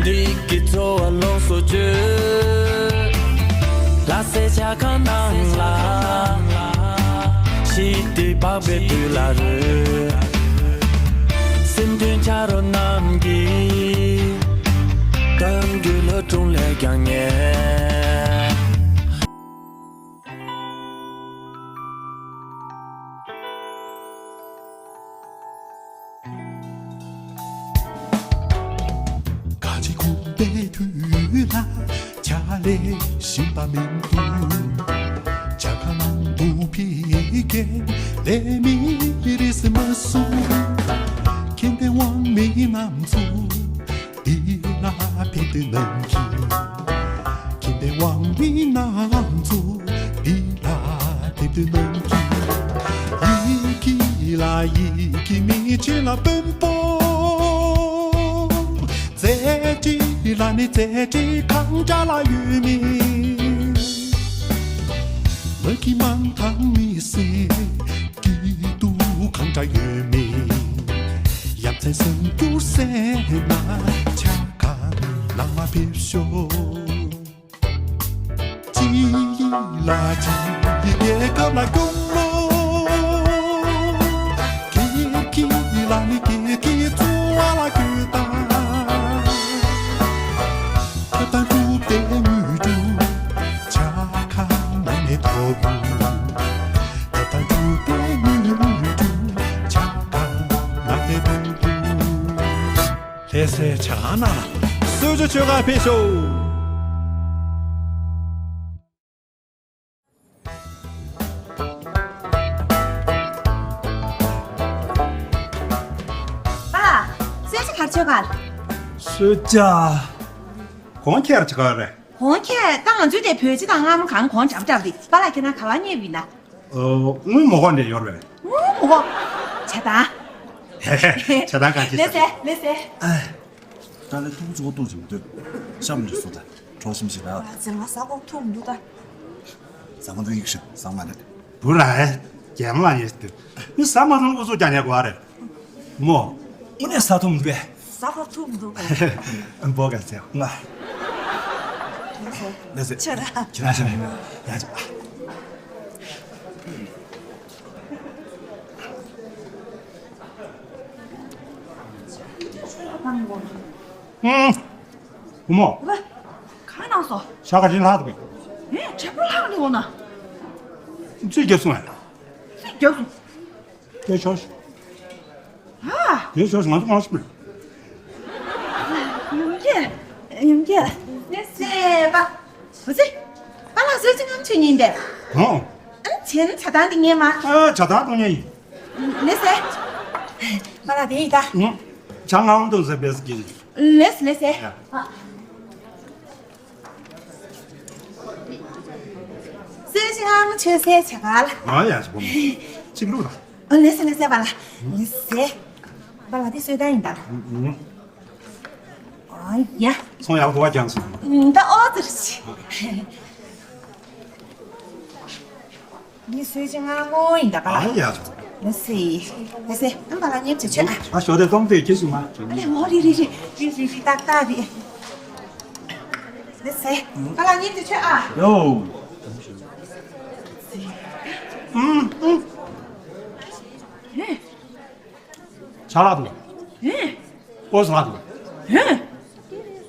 འདི་གི་ཚོར་བ་ལོངས་སུ་སྤྱོད། ལྷ་སའི་ཇ་ཁང་ནང་ལ། ཞི་བདེ་འཕགས་པའི་དུས་ལ་རོལ། སེམས་མཐུན་ཆ་རོགས་རྣམས་ཀྱིས། གཏམ་རྒྱུད་ལྷ་སྒྲུང་ལས་ཀྱང་ཉེ། ག་ཅི་ཁུག་པའི་དུས་ལ་ཆ་ལས་ཤིང་པ་མིན་འདུག་ཇ་ཁང་ནང་དུ་ཕི་གེ་ལས་མི་རིས་མ་སུ་ཁྱེད་དེ་དབང་མི་རྣམས་ཚོ། འདི་ལ་ཕེབས་དུས་ནམ་གྱི། ཁྱེད་དེ་དབང་མི་རྣམས་ཚོ། འདི་ལ་ཕེབས་དུས་ནམ་གྱི། ཡི་གེ་ལ་ཡི་གེ་མི་ཆེ་ལ་དཔོན་པོ། རྩེ་གྲས་ལ་ནི་རྩེ་གྲས་གང་འདྲ་ལ་ཡོད་མེད། མ་གི་མང་ཐང་མི་སེ། སྐྱིད་སྡུག་གང་འདྲ་ཡོད་མེད། ཡ་མཚན་སེམས་འགྱུར་སེ་ན་ཆ་ག་ལ་མ་ཕེབས་ཤོག་ཅི་ལ་ཅི་རྒྱལ་ཁབ་ལ་སྐྱོང་ལོ། ཀི་ཀི་ལ་ནི་ཀི་ཀི་ཚོ་བ་ལ་ཀི་ཏ། ད་ད་འགྲུབ་སྟེ་དངོས་གྲུབ་ཆ་ག་ན་ནས་ཐོབ། ད་ད་འགྲུབ་སྟེ་དངོས་གྲུབ་ཆ་ག་ན་ནས་ཐོབ། ལྷ་སའི་ཇ་ཁང་ནང་ལ་གསོལ་ཇ་མཆོད་གར་ཕེབས་ཤོག་པཱ་ལགས། གསོལ་ཇ་གར་མཆོད་གར། གསོལ་ཇ། གོང་ཁྱེར་ཇ་ག་རེད། གོང་ཁྱེར་ད་ང་ཚོའི་དེ་བོད་སྤྱི་དང་སྔ་མོ་གང་གོང་འདྲ་འདྲ་རེད། པཱ་ལགས་ཁྱེད་རང་ག་བ་རྙེད་པ་ཡིན་ན། ཨོ། དངུལ་མོ་གོ་འདྲ་ཡོད་རེད། དངུལ་མོ་གོ། ཇ་དང་། ཇ་དང་གང་ཅི་ལེ་ཟེར་ལེ་ཟེར། ད་ལས་ཐུག་ཚོ་ཐུག་ཅིག་མི་འདུག་ཤམ་འདྲ་སུ་ད་གྲོགས་ཤིམ་ཞིག་ལ། ཟེར་ང་ས་གོ་ཐུག་མི་འདུག་ད། ཟ་མ་འདུག་ཡིག་ཤིག་ཟ་མ་རེད། བུ་ར་ཧེ། རྒན་ལགས་ཡིན་ཏེ། མི་ཟ་མ་ཐུབ་ན་ཨུ་ཚུགས་རྒྱག་ཉན་དགོས་རེད། མོ། ཨི་ནས་ཟ་ཐུབ་མི་འདུག་པས། ཟ་ཁ་ཐུབ་མི་འདུག་པས། འབོ་ག་ཟེ་ང་། ལགས་སེ། ཁྱེད་རང་། ཁྱེད་རང་ཤ་མི་ཡ་ཅག་ཨུ་མོ། ག་གནང་སོང་། ཤ་ཁ་ཅིག་ལྷག་འདུག་པས། ཨེ། དྲེད་པ་ལྷག་ནི་འོ་ན། ཚིག་རྒྱབ་སོང་ངས། ཚིག་རྒྱབ་སོང་། དེ་ཆོག་ཤི། ཨ། དེ་ཆོག་ཤི། ང་ཚོ་གང་ཤི་མེད། ཡོང་རྒྱུ། ཡོང་རྒྱུ། ལགས་སེ་པ། འོ་ཙི། པཱ་ལགས་སུས་ཅི་ངམ་ཆུ་ཉིན་པས། གང་། ཨ་ཆེན་ཇ་ཐང་འདི་ཉན་མ། ཨ་ཇ་ཐང་འདི་ཉན་ཡིན། ལགས་སེ། པཱ་ལགས་དེ་ཡིན་ད། ཨང་། ཇ་ངམ་དུ་ཟེར་བས་ཀྱི། ལགས་སེ་ལགས་སེ། ཡ། སེ་ཞིང་ཆོས་སེ་ཆ་ག་ལ། ཨ་ཡ་ཅི་བོ་མོ། གཅིག་ལུགས་ལ། ཨ་ལགས་སེ་ལགས་སེ་པཱ་ལགས། ལགས་སེ། པཱ་ལགས་དེ་སུས་ད་ཡིན་ད། ཨ་ཡ། ཚོང་ཡག་པོ་བ་ཀྱང་སོང་། ད་ཨོ་ཙི་ར་ཤི། འདི་སུས་ཅི་ང་མོ་ཡིན་ད་པཱ་ལགས། ཨ་ཡ། ལགས་སེ། ལགས་སེ། ཨ་པཱ་ལགས་ཉེར་བྱེད་ཆོད་ཨ། ཨ་ཞོ་དེ་གཏོང་དེ་ཁྱི་སུ་མ། ཨ་ནི་འོ་རི་རི་རི་རི་རི་རི་ཏག་ཏག་རི། ལགས་སེ། པཱ་ལགས་ཉེར་བྱེད་ཆོད་ཨ། ཡོ། ཨུམ་ཨུམ། ཧེ། ཆ་ལག་འདུག་ཧེ། ཨོ་ཟ་ལག་འདུག་ཧེ།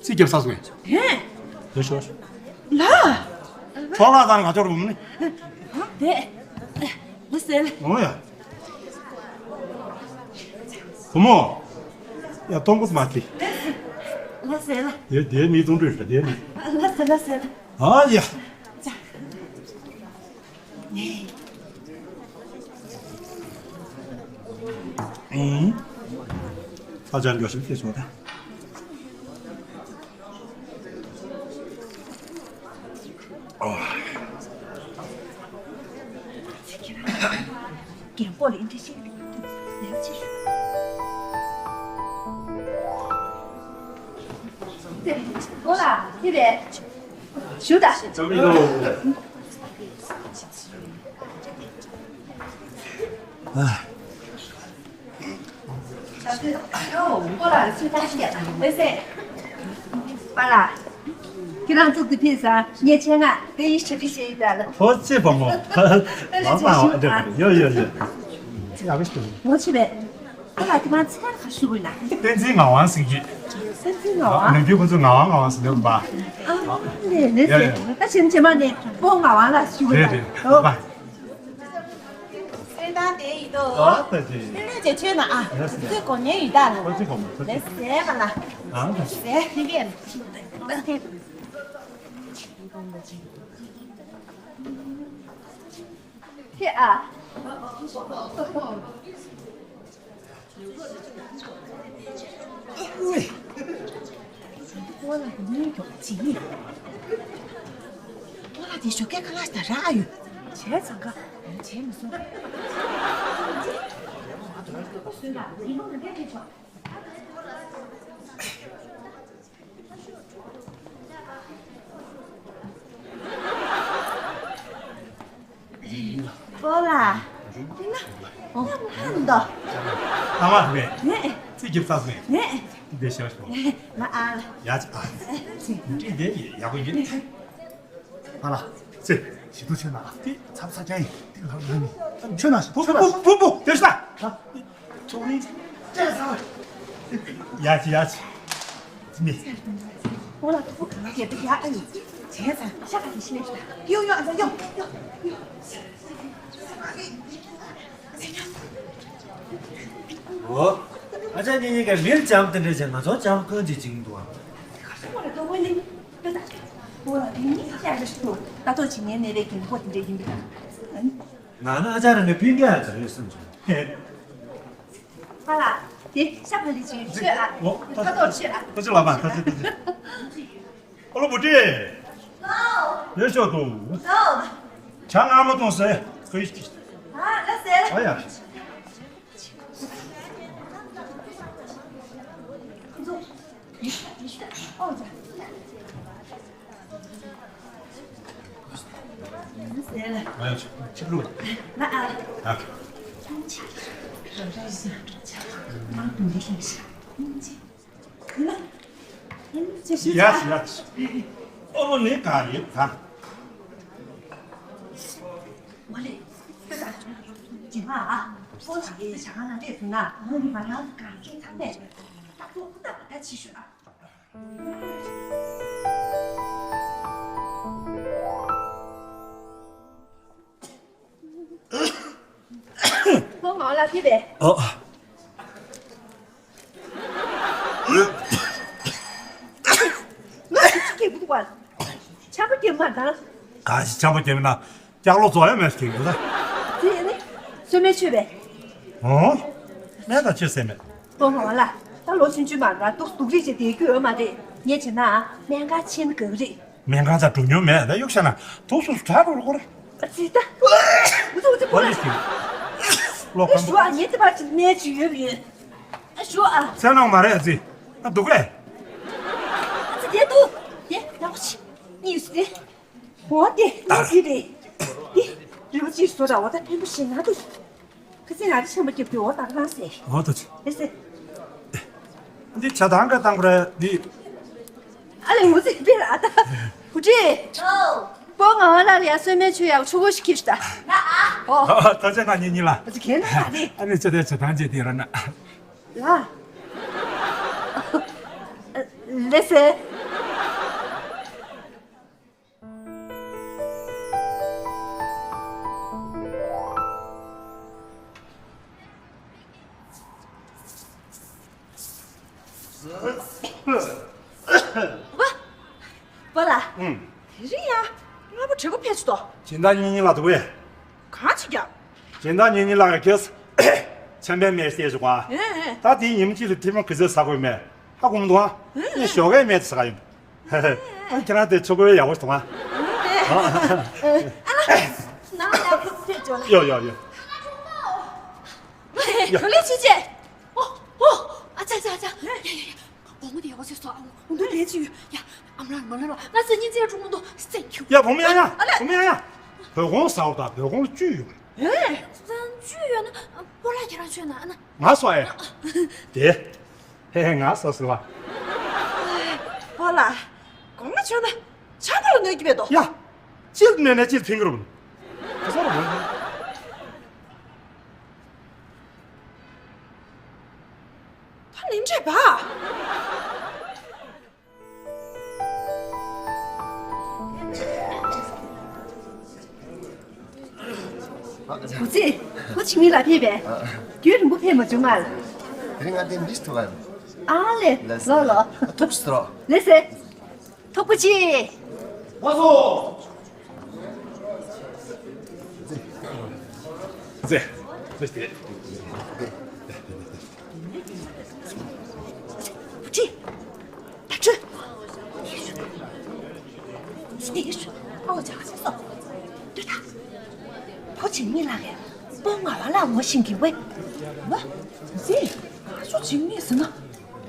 ཚིག་རྒྱབ་ས་སོང་ངས། ཧེ། ཡོ་ཤོ་ཤོ། ལ། ཁྲོ་ལག་དང་ག་ཅོར་བུམ་ནི། དེ། ལགས་སེ། འོ་ཡ། བུ་མོ། ཡ་གཏོང་གོ་མ་ཏི། ལགས་སེ་ལ། དེ་དེ་མི་གཏོང་འདྲ་ཤ་དེ་མི། ལགས་སེ་ལགས་སེ་ལ། ཨ་ཡ། ཅ། ཨུང་། ཨ་ཅག་མགྱོགས་ཤིག་སྐྱེས་སོང་ད། ཨོ། རྒན་པོ་ལ་འདི་འདྲ་བཤད་ཀྱི་འདུག་ལས་ཀ་བྱེད་ཤོག་ཨོ་ལ་འདི་རེད། ཞུ་ད། ཨ། ལགས་སེ། པཱ་ལགས། ཁྱེད་རང་ཚུགས་ཏེ་ཕེབས་ས་ངས་ཆེད་མངགས་དཔེ་ཡིད་ཆེས་ཏེ་བྱས་ཡོད་ལ། ཐུགས་རྗེ་ཆེ་བུ་མོ། ལགས་སེ། ཡོད་ཡོད་ཡོད། ཡག་པོ་ཞིག་ངོ་ཆེ་བས། པཱ་ལགས་ཁྱེད་རང་ཚེ་ག་ཞུ་དགོས་ན། བསྟན་འཛིན་ངག་དབང་ཟེར་གྱི། བསྟན་འཛིན་ངག་དབང་། ནམ་རྒྱུན་ཁོ་ཚོ་ངག་དབང་ངག་དབང་ཟེར་ནས་པ། ཨ་ལས་ལས་ཟེར། ད་ཕྱིན་ཆད་མ་ནས་པོ་ངག་དབང་ལ་ཞུ་དགོས་ན། རེད་རེད། ཨོ། པ། སེམས་ཐང་དེ་ཡིན་དོ། ཨ་ད་ཅི། ལྷན་རྒྱས་ཆོས་ན་ཨ། ལགས་སེ། ཚོད་གོ་ཉན་ཡིན་ད་ལ། ཨོ་ཅི་གོ་མ་ཚོད་ཅི། ལགས་སེ་པཱ་ལགས། ཨ་ད་ཅི། ལགས་སེ་ལྷན་རྒྱས། ཁྱེད་ཨ། ཨོ་ལ་དེ་ཉིད་མགྱོགས་ཅིག་ཨོ་ལ་དེ་ཞོགས་ཀས་ཁ་ལག་ཞིག་དང་རག་ཨ་ཡོད། བྱས་ཙང་ཁ་བྱས་མི་སོང་། ཨོ་ལ། དེ་ན། ཨོ། ལྷ་འདོ། ལྷ་མ་མེད། ནས། ཚིག་རྒྱབ་ས་མེད། ནས། འདི་ཤོག་ཤོག་ལ་ཨ་ལ། ཡ་ཅི་ཨ། ཅི། འདི་འདི་ཡག་པོ་ཡིན། ཨ་ལ། ཚེ། ཞི་དུ་ཆོས་ན་ཨ། དེ་ཚབ་ཚ་ཅན་ཡིན། དེ་ལ་ལ་ནི། ཆོས་ན་ཞི་དུ་ཆོས་ན། བུ་བུ་བུ་བུ་དེ་ཤ། ཚོགས་རིང་། ཡ་ཅི་ཡ་ཅི། མི། ཨོ་ལ་ཐུག་ག་ལ་ཡ་ཡ་ཨ་ཡི། བྱས་ཙང་ཤ་ག་དེ་ཤི་ནས་ཤི་ད། ཡོ་ཡོ་ཨ་ཡོ་ཡོ་ཡོ། ཨོ། ཨ་ཅག་གཉིས་གཉིས་ཀ་མིར་འཇམ་དེ་འདྲ་བྱས་ང་ཚོ་འཇམ་ཀུན་གྱིས་བྱིང་འདུག་ཨ། ཁ་སང་ལ་ཏོ་ཝེ་ལིང་། ཨོ་ལ་དེ་གཉིས་ཀ་ཡག་ཤི་འདུག་ད་ལྟོ་བྱིང་ངའི་ནད་པའི་རྒན་པོ་དེ་འདྲ་ཡིན་པ་དང་། ང་ནི་ཨ་ཅག་རང་གི་སྤུན་ཀྱག་ཡང་ཙམ་ཡོད་བསམ་བྱུང་། ཧ་ལ། དེ་ཤ་བ་ལི་ཅིག་ཆོད་ཨ། ཨོ། ཁ་དོག་ཆོད་ཨ། ཁ་ཅིག་ལབ་པ་ཁ་ཅིག་ཁ་ཅིག་ཨ་ལོ་བུ་ཏྲེ། ལོ། ལས་ཤོག་ཏུ། ལོ། ཇ་མངར་མོ་བཏུང་ཟེར། ཁོ་ཡིས། ཨ་ལ་ཟེར། ཨ་ཡ། ཨོ་ཇ། ཟེར། ང་ཡང་ཆིབས་ལུགས། ང་ཨ། ཨ། ཡ། ཡ། ཨོ་ལོ་ནི་ག་ཡིན་ག། ཨོ་ལེ། ཇི་མ་ཨ། ཨོ་ལེ་ཇ་གང་ལ་རེད་ཟེར་ན། ང་རང་ག་རེ་ཚང་མས་ད་ཚོ་ད་ད་ཅི་ཞུ་ཨ། ཁོང་ང་ལ་ཁེ་བས། ཨོ། ང་ཅི་ཅི་སྐད་བུ་བ། ཆམ་པ་སྐྱེ་མ་དང་། ག་ཞིག་ཆམ་པ་སྐྱེ་མིན་ན་ལྕགས་ལོ་ཙོག་ཡ་མེད་ཟེར་གི་ད། དེ་ནི་སོ་མའི་ཆོས་པས། ཨོ། སྨན་དང་ཆོས་ཟེར་མེད། ཁོང་ང་ལ་ད་ལོ་ཆུང་ཆུང་མ་ལ་འདུག་འདུག་རེས་བྱེད་བསྡད་རྒྱུ་ཡོད་མ་རེད། ངས་བྱས་ན་སྨན་ཁང་ཕྱིན་དགའ་གི་རེད། སྨན་ཁང་ཚ་འགྲོ་མྱོང་མེད་ད། གཡུག་བྱས་ན་དུག་སུ་སུ་དྲག་འགྲོ་རུ་གོ་ར། ཨ་ཙི་ད། འུ་ཚོ་འུ་ཚོ་བོ་ལ། ལོ་ཨ་ཁམ་ཞུ་ཨ། ངས་དེ་བར་གྱི་གནས་ཅིག་ཡོད་པ་ཡིན། ཨ་ཞུ་ཨ། ཚེ་ནང་མ་རེད་ཨ་ཙི། ཨ་འདུག་གས། ཨ་ཙི་དེ་འདུག་དེ་ཡག་པོ་ཆེ། གཉིས་སུ་དེ། འོ་དེ་གནས་ཅིག་རེད། དེ་རི་བོ་ཅིག་བཟོ་ར་འོ་ད་ཕན་པོ་ཞིག་ན་འདུག་ཁ་སང་ང་རེ་ཆམ་པ་རྒྱབ་དུས་འོ་ད་ལངས་སེ། འོ་ད་ཅི། ཨེ་སེ། འདི་ཇ་དང་ག་བཏང་པ་རེད་འདི། ཨ་ལེ་ངོ་ཚ་སྤེ་ར་ཨ་ད། བུ་ཁྲིད། ཨོ། སྤོ་ང་བ་ལ་ལ་ཡ་སོན་མའི་ཆུ་ཡག་ཆུ་བོ་ཞིག་ཁྱེར་ཤོག་ད། ང་ཨ། ཨོ། ད་ཆ་ང་གཉིས་གཉིས་ལ། ཨ་ཅི་ཁྱེད་ན་ཨ་ནི། ཨ་ནི་ཅི་དེ་ཇ་དང་ཅི་དེ་ར་ན། ལ། ལེ་སེ། པ། པ་ལ། ཨུམ། དེ་རིང་ཡ། ང་པོ་བྲེ་པོ་ཕེབས་སོ། སྦྱིན་བདག་གཉིས་གཉིས་ལ་འདུག་གས། གང་ཅི་རྒྱབ། སྦྱིན་བདག་གཉིས་གཉིས་ལ་གས། ཆམ་པའི་མེ་སྟེར་བྱུང་བ། ཨེ་ཨེ། ད་དེའི་ཉིན་གཅིག་ལ་ཐེངས་མ་གི་ཚོད་ཟ་དགོས་མེད། ཧ་གོ་མི་འདུག་ཨ། ངས་ཞོགས་ཀའི་མེད་དུ་ཟ་ག་ཡིན། ཨ་ཁྱེད་རང་དེ་ཆོ་གོས་ཡག་པོ་བྱུང་ཨ། ཨ་ལ། ནང་ལ་ཕེབས་ཕེབས་འཇོག་ལ། ཡོ་ཡོ་ཡོ། ག་ལེ་ཆི་ཆེ། ཨོ་ཨོ། ཨ་ཙ་ཙ་ཙ། ཡ་ཡ་ཡ། བུ་མོ་དེ་ཡག་པོ་བྱས་སོ་ཨ། འོ་འདུག་ལས་ཅི་ཡོད་ཡ། ཨ་མ་ལགས་མ་ལགས་ང་སང་ཉིན་མཚན་འཁྲུག་མ་འདུག་སེམས་ཁྱུ། ཡ་བུ་མོ་ཡ་ཡ། ཨ་ལ། བུ་མོ་ཡ་ཡ། བོད་གོང་ཟ་འོ་ད་བོད་གོང་ལ་བཅུད་ཡོད་པ་རེད། ཨེ། བཅུད་ཡོད་ན་སྤོ་ལགས་ཁྱེད་རང་མཆོད་ན་ཨ་ན། ང་སོ་ཨེ། དེ། ཧེ་ཧེ་ང་སོ་ཟེར་བ། ཨོ་ལ། གོང་མ་ཆོད་ན་ཆང་ཁ་ལ་གནོད་ཀྱི་མེད་དོ། ཡ། ཅིལ་གནོད་ནས་ཅིལ་ཕིང་རུ། དེ་ཚོ་ར་མ། ད་ནིང་འདྲེས་པ། འོ་ཙི། ཁོ་ཆིང་ལི་ལ་ཕེབས་པས། རྒྱུན་རིང་པོ་ཕེབས་མ་བྱུང་ང་། དེ་རིང་ང་དེ་མིས་ཐུག་ག། ཨ་ལེ། ལོ་ལོ། ཐུག་སི་རོ། ལེ་སེ། ཐུག་པ་ཅི། ཙེ། ཙེ་སྟེ། བུ་ཁྲིད། ད་ཁྲོད། ཡེ་ཤུ། ཡེ་ཤུ། ཨོ་ཅག་ཅག་སོ། ལྟོས་དང་། ཕོ་འཇིགས་མེད་ལགས་ཀྱིས་སྤོ་ང་བ་ལ་ངོ་ཤེས་ཀྱི་བས། ང་། ཙེ། ང་ཚོ་འཇིགས་མེད་ཟེར་ན།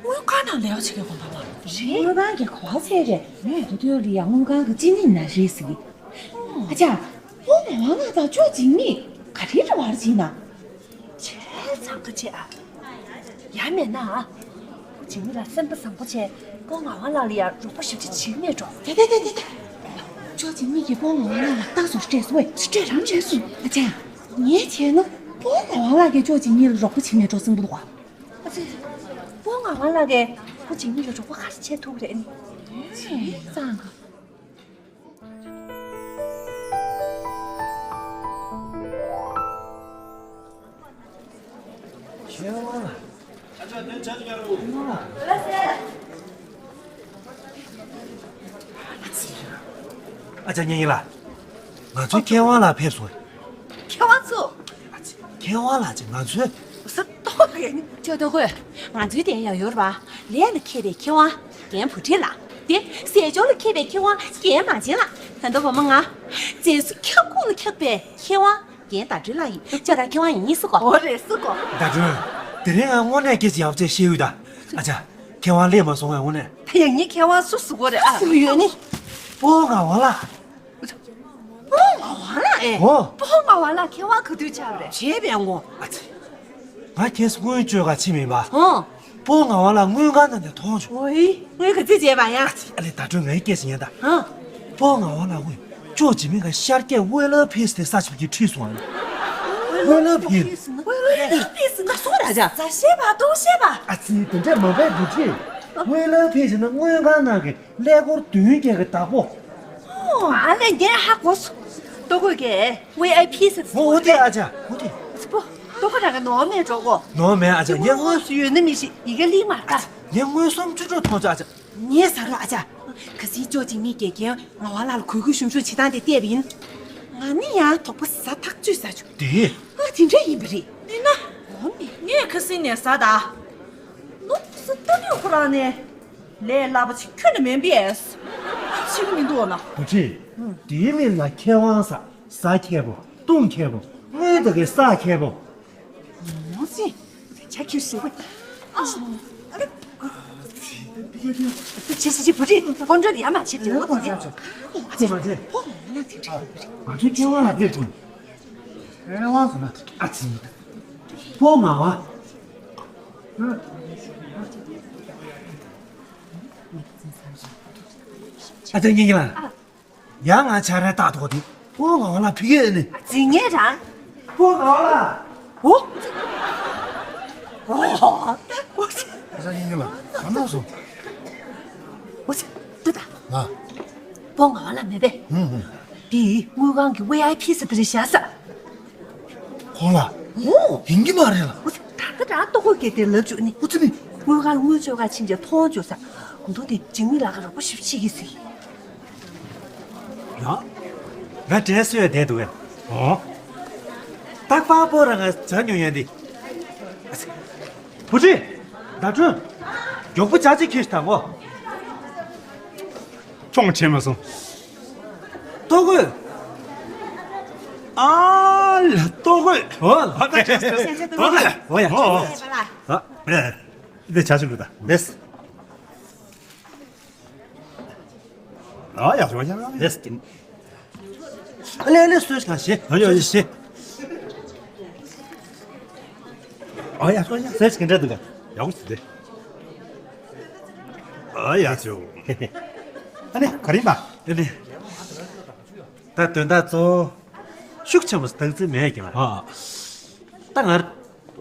དངུལ་ཁང་ནང་ལས་ཀ་བྱེད་མཁན་གོང་མ་པ། རེད། དངུལ་ཁང་གི་གོང་ཚད་རེད། ངས་ད་དུང་ལི་ཡ་དངུལ་ཁང་གི་ཅི་ནི་ན་རེད་ཟེར་གི། ཨ་ཅག་སྤོ་ང་བ་ལ་དང་ཅོ་འཇིགས་མེད་ག་རེ་རེད་བར་བྱེད་ན། བྱས་ཙང་ཁ་ཆེ་ཨ། ཡ་མེད་ན་ཨ། ཇི་མི་ལ་སེམས་པ་བཟང་པོ་བྱས་སྤོ་ང་བ་ལ་ལ་ཡ་རོགས་པ་ཞིབ་ཕྲ་བྱེད་མེད་འགྲོ། དེ་དེ་དེ་དེ་དེ། ཅོ་ཇི་མི་གིས་སྤོ་ང་བ་ལ་ལ་རྟགས་སུ་སྤྲད་སོང་བས། སྤྲད་རང་བྱས་སོང་ཨ་ཅག་ངས་བྱས་ན་སྤོ་ང་བ་ལ་གིས་ཅོ་ཇི་མི་ལ་རོགས་པ་བྱེད་མེད་འགྲོ་སེམས་པོ་འདུག་ཨ། ཨ་ཙི། སྤོ་ང་བ་ལ་གིས་ཅོ་ཇི་མི་ལ་རོགས་པ་ག་རེ་བྱེད་ཐུབ་རེད་ཨ་ནི། བྱས་ཙང་ག་ཨ་ཅག་ཉེ་ཉེ་ལགས། ང་ཚོའི་མཁས་དབང་ལགས་ཕེབས་སོང་། མཁས་དབང་ཚོ། མཁས་དབང་ལགས་ཅིག་ང་ཚོའི། ཟ་ཏོག་རེད་ནི། ཅོ་ཏོ་ཀོས། ང་ཚོའི་དེ་ཡང་ཡོད་རེད་པ། ལས་ལ་མཁས་པའི་མཁས་དབང་རྒན་བུ་ཁྲིད་ལགས། དེ་ཟས་སྦྱོར་ལ་མཁས་པའི་མཁས་དབང་རྒན་མ་བྱན་ལགས། ད་ལྟ་བུ་མོ་ང་། མཛེས་བཟོ་ཁྱབ་ཁུངས་ལ་ཁྱབ་པའི་མཁས་དབང་རྒན་ཟླ་སྒྲོན་ལགས་ཡིན། ཅོ་ད་མཁས་དབང་ཡིན་སུ་གོ། འོ་རེད་སུ་གོ། ཟླ་སྒྲོན། དེ་རིང་ང་དངོས་གནས་སྐད་ཆ་ཡག་པོ་བཤད་ཤེས་ཡོད་ད། ཨ་ཅག་མཁས་དབང་སླེབས་མ་སོང་ངས་དངོས་གནས། ད་ཡང་ངའི་མཁས་དབང་སུ་སུ་གོ་རེད་ཨ། སུ་ཡོད་ནི། སྤོ་ང་བ་ལ། སྤོ་ང་ ཝང་ལགས་ཨེ། ཨོ། སྤོ་ང་ཝང་ལགས་ཁེ་ཝང་ག་དུས་ཆགས་རེད། བྱས་པས་ངོ་། ཨ་ཙི། ང་ཁྱེད་སྔོན་བཅོས་ག་ཕྱི་མིན་པ། ཨོ། སྤོ་ང་ཝང་ལགས་དངུལ་ཁང་ནང་ནས་མཐོང་བྱུང་། ཨོའི། དངུལ་ག་ཚོད་བྱས་པ་ཡ། ཨ་ལེ་ད་དྲོད་ངའི་སྐད་ཆ་ཉན་ད། ཨ། སྤོ་ང་ཝང་ལགས་དངུལ་ཅོག་ཅི་མིན་ག་ཤར་སྐད་ཝེ་ལ་ཕིས་དེ་ས་ཆ་གི་ཁྲིད་སོང་ཨ། ཝེ་ལ་ཕིས། ཝེ་ལ་ཕིས་ང་སོ་ར་ཇ། ཟ་ཤེས་པ་གཏོང་ཤེས་པ། ཨ་ཙི་དེ་འདྲ་མ་འབད་བུ་ཁྲིད། ཝེ་ལ་ཕིས་ཟེར་ན་དངུལ་ཁང་ནང་གི་ཀླད་ཀོར་བདུན་བརྒྱད་ཀྱི་བདག་པོ། ཨོ། ཨ་ལས་ངས་ཧ་གོ་སོང་། ལྟོ་གོས་ཀྱི་ཝི་ཨའི་ཕི་ཟེར། ཨོ་ཨོ་དེ་ཨ་ཅག་ཨོ་དེ། སྤོ། ལྟོ་གོས་རང་གི་ནོར་མེད་འགྲོ་གོ། ནོར་མེད་ཨ་ཅག་ངས་དངུལ་ཡོད་ནི་མི་ཤེས་ཡི་གེ་ལི་མ་ལྟ། ངས་དངུལ་སུམ་ཅུ་སྤྲོད་ཐོངས་ཅག་ཨ་ཅག་ངས་ཟ་རོགས་ཨ་ཅག་ཁ་སང་ཅོག་ཅིག་མི་དགེ་རྒན་ང་ཝང་ལགས་ལ་གུས་གུས་ཞུམ་ཞུམ་བྱེད་སྟངས་དེ་བལྟས་པ་ཡིན། ང་ནི་ཡང་དོགས་པ་ཟ་ཐག་ཆོད་ཟ་བྱུང་། དེ། ཨ་དེ་འདྲ་ཡིན་པ་རེད། ཡིན་ན། འོ་མི་ངས་ཁ་སང་ནས་ཟ་ད། ནོ་སུ་ལྟ་ནས་ཁོ་རང་ནས། ལས་སླ་པོ་ཅིག་ཁྱོན་ནས་མིན་པས། ཤི་གི་མི་འདུག་ན། བུ་ཁྲིད། དེའི་མིང་ལ་ཁེ་དབང་ཟ། ཟ་ཁེ་པོ། བཏུང་ཁེ་པོ། དངུལ་དེ་གའི་ཟ་ཁེ་པོ། ནོ་སི། ཆ་ཁྱི་ཞིག་པ། ཨ། ཨ་ལེ། ཅི་ཞིག་ཅིག་བུ་ཁྲིད། ཀོན་ཀྲོལ་ཡ་མ་བྱེད་དེ་ལོ་ཙི་ཙི། ཨ་ཙི་མ་ཙི། ཕོ་ང་ལ་དེ་འདྲ་ཡོད་པ་རེད། ང་ཚོའི་ཁེ་དབང་ལ་དེ་དུ། ཁེ་དབང་ཟེར་ན་ཨ་ཙི། ཕོ་ང་བ། ཨ་ཙི་ཉིན་གྱི་ལ། ཡང་ང་ཆ་རེ་ལྟ་ཐོག་དེ། ཕོ་ང་བ་ལ་ཕི་གེ་ནི། ཨ་ཙི་ངས་རང་། ཕོ་ང་བ་ལ། ཨོ། ཨོ། ཨ་ཙི་ཉིན་གྱི་ལ། ག་ན་སོང་། ཨོ་ཙི། ཏུ་ད། ང་། སྤོ་ང་ཝང་ལགས་མེད་པས། ཧུམ་ཧུམ། དེ་དངུལ་ཁང་གི་ཝི་ཨའི་ཕི་ཟེར་དེ་རེད་བཞག་ས། ཁོང་ལ། ཨོ། ཡིན་གྱི་མ་རེད་ལ། ཨོ་ཙི། ད་ལྟ་རང་ལྟོ་གོས་སྐྱེས་དེ་ལབ་བཅུག་ནི། ཨོ་ཙི་ནི། དངུལ་ཁང་དངུལ་བཅོལ་ག་ཕྱིན་རྗེས་མཐོང་བཅུག་ས། མདོ་དེ་འཇིགས་མེད་ལགས་ཀ་རོགས་པ་ཞིབ་ཕྱིས་ཀྱི་ཟིག་ཡ། ང་དྲན་སོས་བསྡད་འདུག་གས། ཨོ། ད་པགས་པོ་རང་ང་བྱ་ཉོ་ཡན་དེ། བུ་ཁྲིད། ཟླ་སྒྲོན། མགྱོགས་པོ་ཇ་གཅིག་ཁྱེར་ཤོག་དང་གོ། ཁྱོང་བྱས་མ་སོང་། ལྟོ་གོས། ཨ་ལ་ལྟོ་གོས། ཨོ་ལ། ལྟོ་གོས། ཨོ་ཡ། ཨོ་ཨོ། ཨ། འདི་ཇ་ཞིག་འདུག་ད། ལེས། ཨ་ཡ་ཞོ་ཡ་ཡ། ལེས་ཀྱིན། ཨ་ལེ་ཨ་ལེ་སོས་གང་ཤེས། ཨ་ཡ་ཡ་ཤེས། ཨ་ཡ་ཞོ་ཡ་སོས་གང་འདྲ་འདུག་ག་ཡག་པོ་ཞིག་རེད། ཨ་ཡ་ཞོ། ཨ་ནི་ག་རེ་ཡིན་པ། ཨ་ནི། ད་དོན་དག་གཙོ་བོ་ཤུགས་ཆེན་པོ་སྟག་རྩིས་མེད་ཀྱི་ལ། ཨ། ད་ང་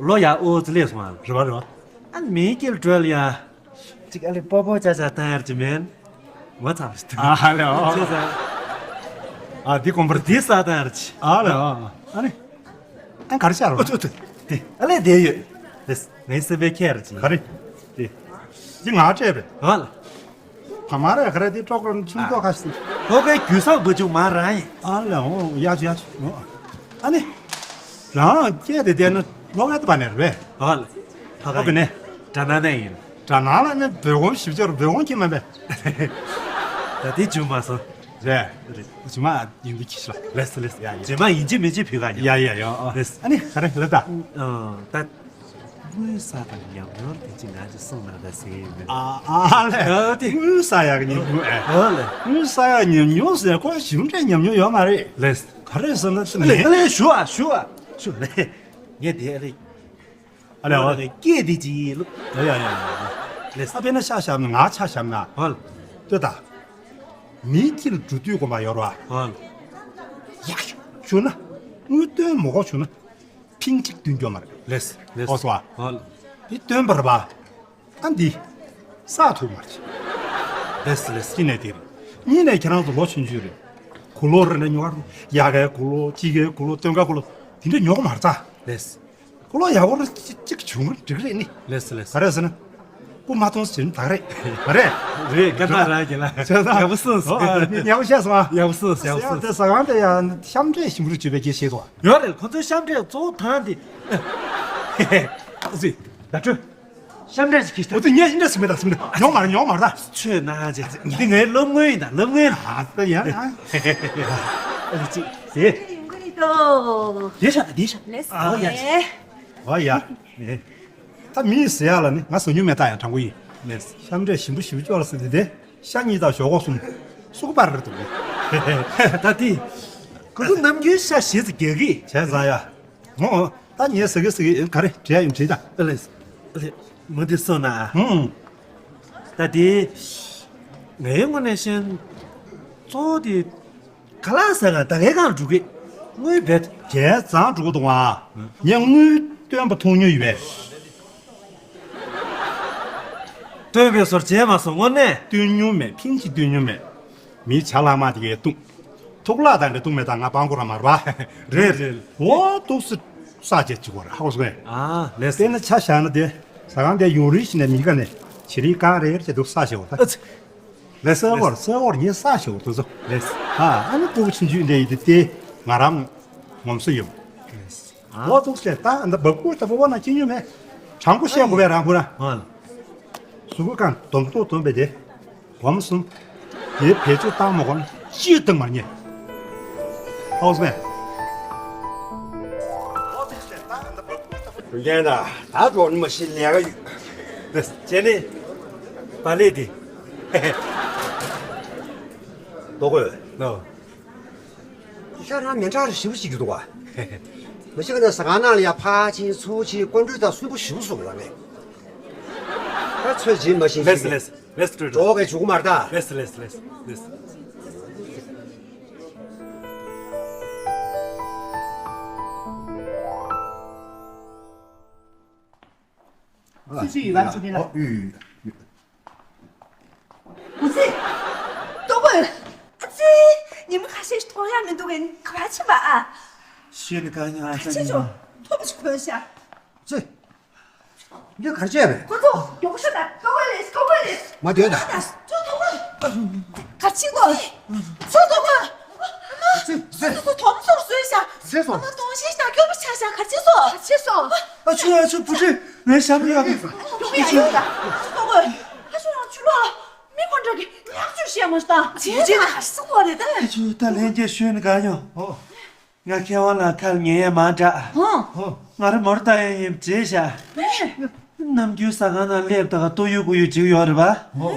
ལོ་ཡ་ཨོ་ཙི་ལས་སོང་ཨ། རེད་བ་རེད་བ། ཨ་མི་སྐྱིད་སྒྲོལ་ཡ། ཅིག་ཨ་ལེ་པོ་པོ་ཅ་ཅ་བཏང་ཡར་ཅི་མེན། ངོ་ཚ་བ་ཞིག་འདུག་ཨ་ཧ་ལེ་ཨོ། ཅི་ཟེར། ཨ་འདི་དགོན་པར་འདི་ས་བཏང་ཡར་ཅི། ཨ་ལེ་ཨོ། ཨ་ནི། ཨ་ག་རེ་ཤར་བ། ཨོ་ཙི་ཨོ་ཙི། དེ་ཨ་ལེ་དེ་ཡོད། དེ་ངའི་སེམས་པའི་ཁྱེར་ཅི། ག་རེ། དེ། འདི་ང་སྤྲད་པས། ཨ་ལ། ཕ་མ་རེ་ག་རེ་དེ་ཀྲོག་ཀྲོག་ཆུང་ཏོག་ཁ་ཤས། ལྷོ་ཁའི་རྒྱུ་ཟག་བུ་ཆུང་མ་རང་ཡིན། ཨ་ལེ་ཨོ་ཡ་ཆུ་ཡ་ཆུ། ཨ་ནི། རང་སྐད་དེ་བསྡད་ན་ལོ་ངན་དུ་བ་ནས་རེད། ཨ་ལ། ཕ་ག་ཡིན། དགྲ་ནང་ནས་ཡིན། དགྲ་ནང་ལ་ནི་བོད་གོང་ཞིབ་སྦྱོར་བོད་གོང་གྱིས་མ་འབད། ད་དེ་བྱུང་མ་སོང་། རེད། རེད། བྱུང་མ་ཡིན་དུ་ཁྱི་ཤི་ལ། ལེས་སོ་ལེས་སོ་ཡ་ཡ། རྗེས་མ་ཡིན་གཅིག་མིན་གཅིག་བུད་ག་ཉོ། ཡ་ཡ་ཡ། ལེས། ཨ་ནི་ག་རེ་ལབ་ད། ཨ་ད། དངུལ་ཟ་དང་ཉམས་མྱོང་དེ་ཅི་ང་ཅི་གསུང་ན་ད་ཟེར་ཡིན་པས། ཨ་ཨ་ལེ། ཨ་དེ། དངུལ་ཟ་ཡག་ཉམས་མྱོང་ཨེ། ཨ་ལེ། དངུལ་ཟ་ཡག་ཉམས་མྱོང་ཟེར་ཁོ་ཞིམ་འདྲ་ཉམས་མྱོང་ཡོད་མ་རེད། ལེས། ག་རེ་ཟེར་ན་ཨ་ལེ་ཨ་ལེ་ཞུ་ཨ་ཞུ་ཨ་ཞུ་ལེ། ངས་དེ་ཨ་ལེ། ཨ་ལེ་ཨ་ལེ། སྐད་དེ་ཅི་ཡིན་ལུག་ཡ་ཡ་ཡ་ཡ། ལེས། ཨ་དཔེར་ན་ཤ་བཞག་ན་ང་ཆ་བཞག་ན། ཨ་ལེ། ལྟོས་ད། མི་སྐྱིད་འགྲོ་དུས་དགོན་པ་ཡོད་ར། ཨ་ལེ། ཡག་ཞུ་ན། དངུལ་བཏོན་མ་དགོས་ཞུ་ན། ཕིང་གཅིག་བདུན་སྐྱོ་མ་རེད། ལེས་ལེས། ཨོ་སོ་ཨ། ཨོ། འདི་སྟོན་པར་བ། ཨ་འདི། ས་ཐུབ་མ་རེད། ལེས་ལེས། གཅིག་ནས་དེ་རེད། གཉིས་ནས་ཁྱེད་རང་ཚོ་ལོ་ཆུང་ཆུང་རེད། གུ་ལོ་རེ་ནས་ཉོ་ག་ཡ་གའི་གུ་ལོ་གཅིག་གའི་གུ་ལོ་སྟོན་ཀ་གུ་ལོ་དེ་འདྲ་ཉོ་གི་མ་རེད་ད། ལེས། གུ་ལོ་ཡག་པོ་རེ་གཅིག་བྱུང་རེད་འགྲིག་རེད་ནི། ལེས་ལེས། ག་རེ་ཟེར་ན། སྐུ་མ་མཐོང་ཟེར་ན་ད་ག་རེད། མ་རེད། རེད་ཀ་ད་ར་གི་ལ། ཡག་པོ་སོང་སོང་། ཡག་པོ་བཤད་སོང་ཨ། ཡག་པོ་སོང་ཡག་པོ་སོང་། དེ་ཟ་ཁང་དེ་ཡང་གཤམ་འདྲེས་ཞིམ་རུ་བྱེད་པའི་སྐད་བཤད་དོ། ཡོད་རེད། ཁོ་ཚོའི་གཤམ་འདྲེས་གཙོ་བོ་ཐང་དེ། ཨ་ཙི། ད་ཁྲོད། གཤམ་འདྲེས་ཞིག་གིས་ད། འོ་དེ་ངས་ཤིན་ཏུ་སིམ་མེད་ད་སིམ་མེད་ད་ཉོག་མ་རེད་ཉོག་མ་རེད་ད། ཆོས་ནང་ཅེ་འདི་ངའི་སློབ་སྔོན་ཡིན་ད་སློབ་སྔོན། ཨ་ད་ཡ་ཡ། ཨ་ཙི་ཙི། ཡོང་གི་རེད་དོ། བདེ་ཤག་ད་བདེ་ཤག་ལེས། ཨོ་ཡ། ཨོ་ཡ། ད་མི་ཟེར་ཡག་ལ་ནི་ང་ཟ་མྱོང་མེད་ད་ཡང་དྲང་པོ་ཡིན། ལེས། གཤམ་འདྲེས་ཞིམ་པོ་ཞིམ་པོ་ཅོག་ལ་ཟེར་དེ་དེ། ཤ་གཉིས་དང་ཞོག་ཁོག་གསུམ། སུག་པར་རེད་འདུག་ད་དེ། ཁོ་ཚོ་ནམ་རྒྱུན་ཤ་ཞེ་ཙམ་རྒྱག་གི། བྱས་ཙང་ཡ། ངོ་། ད་ངས་ཟ་གི་ཟ་གི་ག་རེ་བྲིས་ཡིན་བྲིས་ད། ཨ་ལས། ཨ་ལས། མུ་མཐུད་གསུངས་ན། ཧུང་། ད་དེ། ངའི་ངོས་ནས་བཤད་ན། གཙོ་བོ་དེ། ཁ་ལག་ཟ་ག་ད་གའི་གང་འགྲོ་གི། དངུལ་བེད། བྱས་ཙང་འགྲོ་གི་འདུག་ཨ། ངས་དངུལ་སྟོན་པ་མཐོང་མྱོང་ཡོད་པས། སྟོན་པའི་སོར་བྱས་མ་སོང་དངོས་གནས། སྟོན་མྱོང་མེད། ཕིང་ཅིག་སྟོན་མྱོང་མེད། མི་ཇ་ལྷག་མ་དེ་གས་བཏུང་། ཐུག་ལག་དང་འདྲ་བཏུང་མེད་ད། ང་སྤང་གོ་ར་མ་ར་བ། རེད་རེད། འོ་འདུག་སེ་ས་བཅད་ཅིག་གོ་ར་ཧ་གོ་སོང་ངས། ཨ་ལས། དཔེར་ན་ཆ་བཞག་ན་དེ་ཟ་ཁང་དེ་ཡོང་རིན་ཞིག་ནས་མི་ག་ནས་བྱི་རིལ་གང་རེད་ཟེར་འདུག་ས་བྱེད་འོ་ད། ཨ་ཙི། ལས་སེ་བོར་སེ་བོར་ངས་ས་བྱེད་འོ་དུ་ཚོ། ལས། ཨ་ཨ་ནི་སྤུ་གུ་ཆུང་ཆུང་འདྲ་ཡིན་དེ་དེ་ང་རང་ངོམ་སོ་ཡོད། ཨ། འོ་འདུག་སེ་ད་འདི་འབབ་ཁུག་ད་པོ་བ་ན་ཅི་ཉོས་མེད། དྲང་པོ་བཤད་དགོས་པས་རང་ཁུ་ར། ཨ། གཟུགས་པོ་གང་སྡོམ་ཏོག་སྡོམ་པས་དེ། སྒོམ་གསུམ། དེའི་བེད་སྤྱོད་བཏང་མ་དགོས་ན་ཅི་བཏང་མར་ཉེ། ཧོ་སྨན། རྒན་ད་ད་འགྲོ་ནི་མ་ཤི་ལས་ཀ་ཡོད། ཅེ་ནི། བ་ལེ་དེ། ལྟོ་གོས། ནོ། ཤ་རང་མི་འདྲ་རེ་ཞིབ་ཞིག་འདུག་བ། མི་ཤི་ཀ་ན་ཟ་ཁང་ནང་ལ་ཡ་ཕ་ཆིན་ཚུ་ཆིན་ཀོན་ཀྲུའུ་དང་སུན་པོ་ཞིབ་སོང་ལ་ངས། ད་ཚོད་ཇི་མ་ཤིན་ལེས་ལེས་ལེས་ཏྲུ་ཏྲུ། གྲོགས་ཀྱི་བྱུག་མར་ད། ལེས་ལེས་ལེས་ལེས། སུ་ཞིག་ཡིན་པ་ཚོ་དེ་ལ། ཨོ་ཡུ་ཡུ། ཨ་ཙི། ལྟོ་གོས། ཨ་ཙི། ཉི་མ་ཁ་ཤས་ཤིག་མཐོང་ཡ་མི་འདུག་གས། ག་པར་ཕྱིན་པ་ཨ། ཤེས་ནི་གང་ཡང་ཨ་ཙི། ཁ་ཆེ་ཆོ། ཐོབ་ཆུ་གོན་ཤ། ཙི། འདི་གར་བྱས་པས། ཁོ་ཚོ་མགྱོགས་ཤོག་ད། ལྟོ་གོས་ལེས་ལྟོ་གོས་ལེས། མ་སྡོད་ད། ད་ཚོ་ལྟོ་གོས། ག་ཕྱིན་གོ། ཚོ་ལྟོ་གོས། ཨ་ཙི། ཙི། ཚོ་དོམ་སོར་བཟོས་ཤ། ཟེར་སོང་། ཨ་མ་དོང་ཤེས་ཤ་སྐྱོ་པོ་ཆ་ཤ་ག་ཕྱིན་སོང་། ག་ཕྱིན་སོང་། ཨ་ཆུ་ཨ་ཆུ་བུ་ཁྲིད་ངའི་ཞབས་ཡོད། ཡོང་ཡ་ཡོད་ད། ལྟོ་གོས། ཨ་ཆུ་རང་ཆུ་ལོ། མི་ཁོང་འདྲ་གི་ཉག་ཆུ་བཤད་མ་ཤི་ད། ཇེ་ཇེ་ད་ཧ་སི་གོ་རེད་ད། ཨ་ཆུ་ད་ལྷན་རྒྱས་ཤོད་ནི་ག་ཡོང་། ཨོ། ང་མཁས་དབང་ལགས་ཁ་ལ་ཉན་ཡས་མང་དྲགས། ཧོ། ང་རང་མོ་ཊ་བཏང་ཡས་ཡིན་བྲིས་ཤག། ནམ་རྒྱུན་ཟ་ཁང་ནང་སླེབས་ད་ག་ལྟོ་ཡོད་གུ་ཡོད་ཅིག་ཡོད་རེད་པ། ཧོ།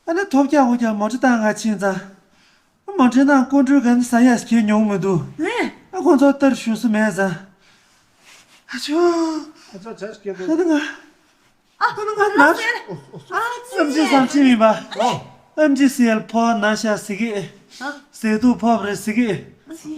ཨ་ནི་ཐོབ་རྒྱག་འུ་རྒྱག་མོ་ཊ་བཏང་ག་ཕྱིན་ཙང་། མོ་ཊའི་ནང་ཀོན་ཀྲུའུ་གན་ཟ་ཡས་ཁྱེར་མྱོང་མི་འདུག། ཨ་ཁོང་ཚོ་ལྟར་ཞུ་ས་མེད་ཙང་། ཨ་ཆུ། ཨ་ཆུ་ཆ་སྐྱེ་འདུག། ཨ་ནི་ང་། ཨ་ཁོ་ན་ང་ན། བསམ་ཚུལ་བསམ་ཚུལ་མིན་པ། ཨོ། ཨེམ་ཇི་སི་ཨེལ་ཕོག་ན་ཤ་ཟི་གི། ཟས་དུག་ཕོག་རེད་ཟི་གི།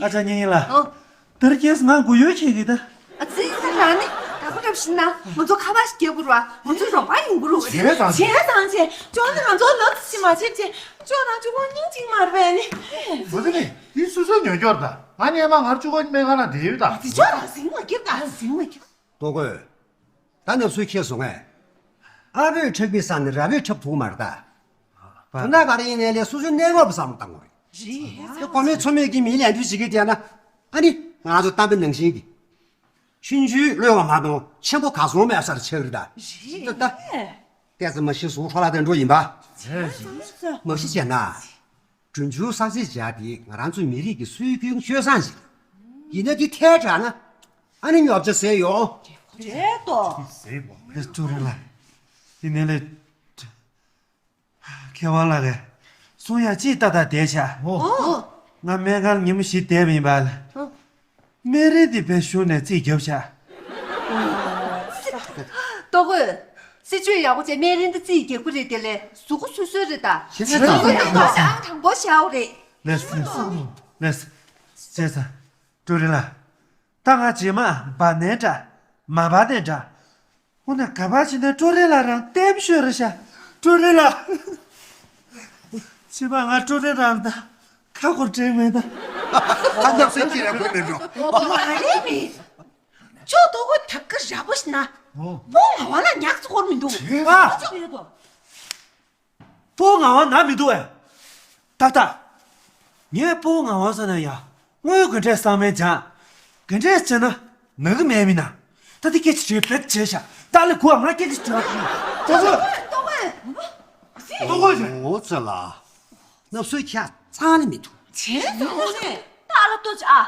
ཨ་ཅག་ཉིན་ཡིན་ལ། ཨོ། དེར་རྒྱས་ང་མགོ་ཡོད་ཁྱེད་ཀྱི་ད། ཨ་ཙི་ས་ར་ནི་ད་ཁོ་རབ་ཤི་ན་ང་ཚོ་ཁ་པར་ཞིག་རྒྱག་དགོས་ར་ང་ཚོ་རོགས་པ་ཡོང་དགོས་རུ། བྱས་ཙང་བྱས་ཙང་བྱས་ཅོག་ནི་ང་ཚོ་ལབ་ཙི་མ་བྱེད་བྱས་ཅོག་ནང་ཅུ་གོ་སྙིང་གཅིག་མར་བས་ནི། མ་ཟི་ནི་དེ་སུ་སུ་ཉོ་སྐྱོར་ད་ང་ཉེ་མ་ངར་ཅུ་གོ་སྨན་ཁང་ན་བསྡད་ཡོད་ད། ཨ་ཙི་ཅོག་རང་ཟིང་ལ་སྐྱིབས་ད་ཟིང་ལ་སྐྱིབས། ལྟོ་གོས། ད་ནབ་སུའི་ཁྱེད་སོང་ངས། ཨ་བོས་འཁྲབ་པའི་ས་ནས་ར་བོས་འཁྲབ་ཐུབ་མ་རེད་ད། དོན་དག་ག་རེ་ཡིན་ནའི་ལས་སོ་སོའི་གནས་བབ་བསམ་བློ་བཏང་དགོས་རེད། རེད། དེ་གོ་མེད་ཚོ་མེད་ཀྱི་མིའི་ལས་དོན་བྱེད་ཀྱི་བསྡད་ན། ཨ་ནི་ང་ཚོ་གཏམ་དཔེ་ནང་བཞིན་གྱི། ཆུང་ཆུང་གློད་པ་མ་གཏོགས་ཆེན་པོ་ག་སོང་མེད་སར་ཆགས་རེད་ད། རེད། ད་ལྟ་ཙི་མ་ཤི་གཟུགས་འཕྲོ་བརླག་དེ་འགྲོ་ཡིན་པ། མ་ཤི་བྱས་ན། གྲོན་ཆུང་ས་ཚིགས་བྱས་དེ་ང་རང་ཚོའི་མི་རིགས་ཀྱི་སྲོལ་རྒྱུན་སྤྱོད་བཟང་ཞིག་ཡིན་ན་དེ་ཐལ་དྲགས་ན་ཨ་ནི་ཉོབ་ཆ་ཟད་ཡོང་། རེད་དོ། ཟད་པོ་མེད་ཅོ་རེད་ལ། དེ་ནས་ལས། མཁས་དབང་ལགས་ཀྱིས་གསུང་ཡ་ཅིག་ལྟ་ལྟ་བསྡད་ཤག། ཨོ། ང་སྨན་ཁང་ཉིན་མོ་བཞི་བསྡད་པ་ཡིན་པ་ལ། སྨན་རིན་དེ་བེད་ཞུ་ནས་རྩིས་བརྒྱབ་ཤག། ལྟོ་གོས། སྲིད་ཇུས་ཡག་པོ་བྱས་སྨན་རིན་དེ་རྩིས་རྒྱག་གི་རེད་དེ་ལས་གཟུགས་པོ་སོ་སོའི་རེད་ད། ཞེ་ས་དང་། ལྟོ་གོས་ཨང་དང་པོ་བཞག་རེད། ལེས་ལེས་ལེས། བྱས་ཙང་། ཀྲུའུ་རིན་ལགས། ད་ང་རྗེས་མ་འབར་ནའི་འདྲ། མ་འབར་ནའི་འདྲ། འོ་ན་ག་པར་ཕྱིན་ནའི་ཀྲུའུ་རིན་ལགས་རང་ལྟད་མོ་ཤོད་རེད་ཤག། ཀྲུའུ་རིན་ལགས། ཕྱི་པ་ང་ཀྲུའུ་རིན་རང་ད་ཁ་སྐོར་དྲན་མེད་ད། ཨ་ནག་སེ་ཁྱེད་རང་དགོས་མེད་འགྲོ། མ་རེད་མི། ཅོག་ལྟོ་གོས་ཐབས་ཀ་ར་པོ་ཞིག་ན། ཨོ། སྤོ་ང་བ་ལ་ཉག་ཚོ་སྐོར་མི་འདུག། ཨ། ཅོག་ཡོད་དོ། སྤོ་ང་བ་ན་མི་འདུག་ཨེ། ཏག་ཏག། ངས་སྤོ་ང་བ་ཟ་ན་ཡ། དངུལ་ག་འདྲས་བསམ་མེད་ཅང་། ག་འདྲས་བྱས་ན་ན་གི་མེད་མིན་ན། ད་དེ་སྐད་ཆ་བྲིས་བེད་བྱས་ཤག། ད་ལས་ཁུ་བ་ང་སྐད་ཆ་བྲིས་བ། ལྟོ་གོས། ལྟོ་གོས། ལྟོ་གོས། ཨོ་ཙི་ལ། ནབ་སུའི་ཁྱ་ཚང་ནི་མི་འདུག། བྱས་ཙང་ནས་ད་ལ་ལྟོ་ཅི་ཨ།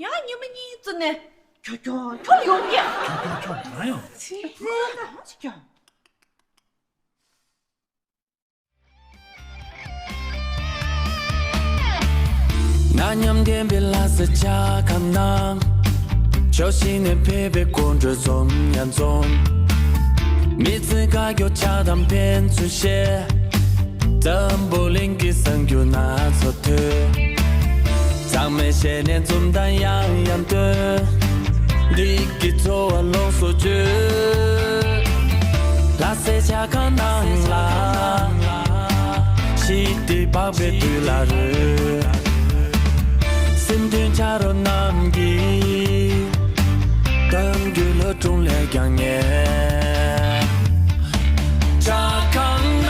ཡང་ཉི་མ་གཉིས་ཙི་ནས་ཁྱོ་ཁྱོ་ཁྱོ་ཡོང་གི། ཁྱོ་ཁྱོ་ཁྱོ་མ་ཡོང་། བྱས་ཙང་ཁྱོ། ཉམས་ལྡན་པའི་ལྷ་སའི་ཇ་ཁང་ནང་། ཕྱོགས་བཞི་ནས་ཕེབས་པའི་དགོང་དྲོ་འཛོམས་ཡང་འཛོམས། མི་ཚེ་དཀའ་སྐྱོ་ཆགས་དང་ཕན་ཚུན་བཤད། འཛམ་བུ་གླིང་གི་གསར་འགྱུར་སྣ་ཚོགས་ཐོས། ཚང་མས་ཞལ་ནས་འཛུམ་མདངས་ཡང་ཡང་སྟོན། འདི་གི་འཚོ་བ་ལོངས་སུ་སྤྱོད། ལྷ་སའི་ཇ་ཁང་ནང་ལ། ཞི་བདེ་འཕགས་པའི་དུས་ལ་རོལ། སེམས་མཐུན་ཆ་རོགས་རྣམས་ཀྱིས། གཏམ་རྒྱུད་ལྷོ་དྲུང་ལས་ཀྱང་ཉེ། ཇ་ཁང་ན་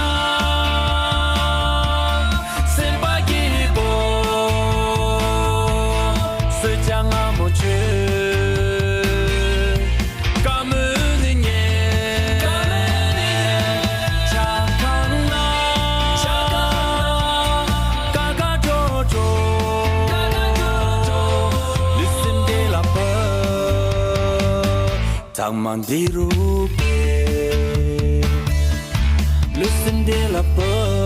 སེམས་པ་སྐྱིད་པོ། གསོལ་ཇ་མངར་མོ་མཆོད། བཀའ་མོལ་ནི་ཉན། ཇ་ཁང་ན། ཇ་ཁང་ན། དཀའ་དཀའ་སྤྲོ་སྤྲོ། དཀའ་དཀའ་སྤྲོ་སྤྲོ། ལུས་སེམས་བདེ་ལ་ཕབ། ཚང་མ་འདི་རུ་ཕེབས། ལུས་སེམས་བདེ་ལ་ཕབ།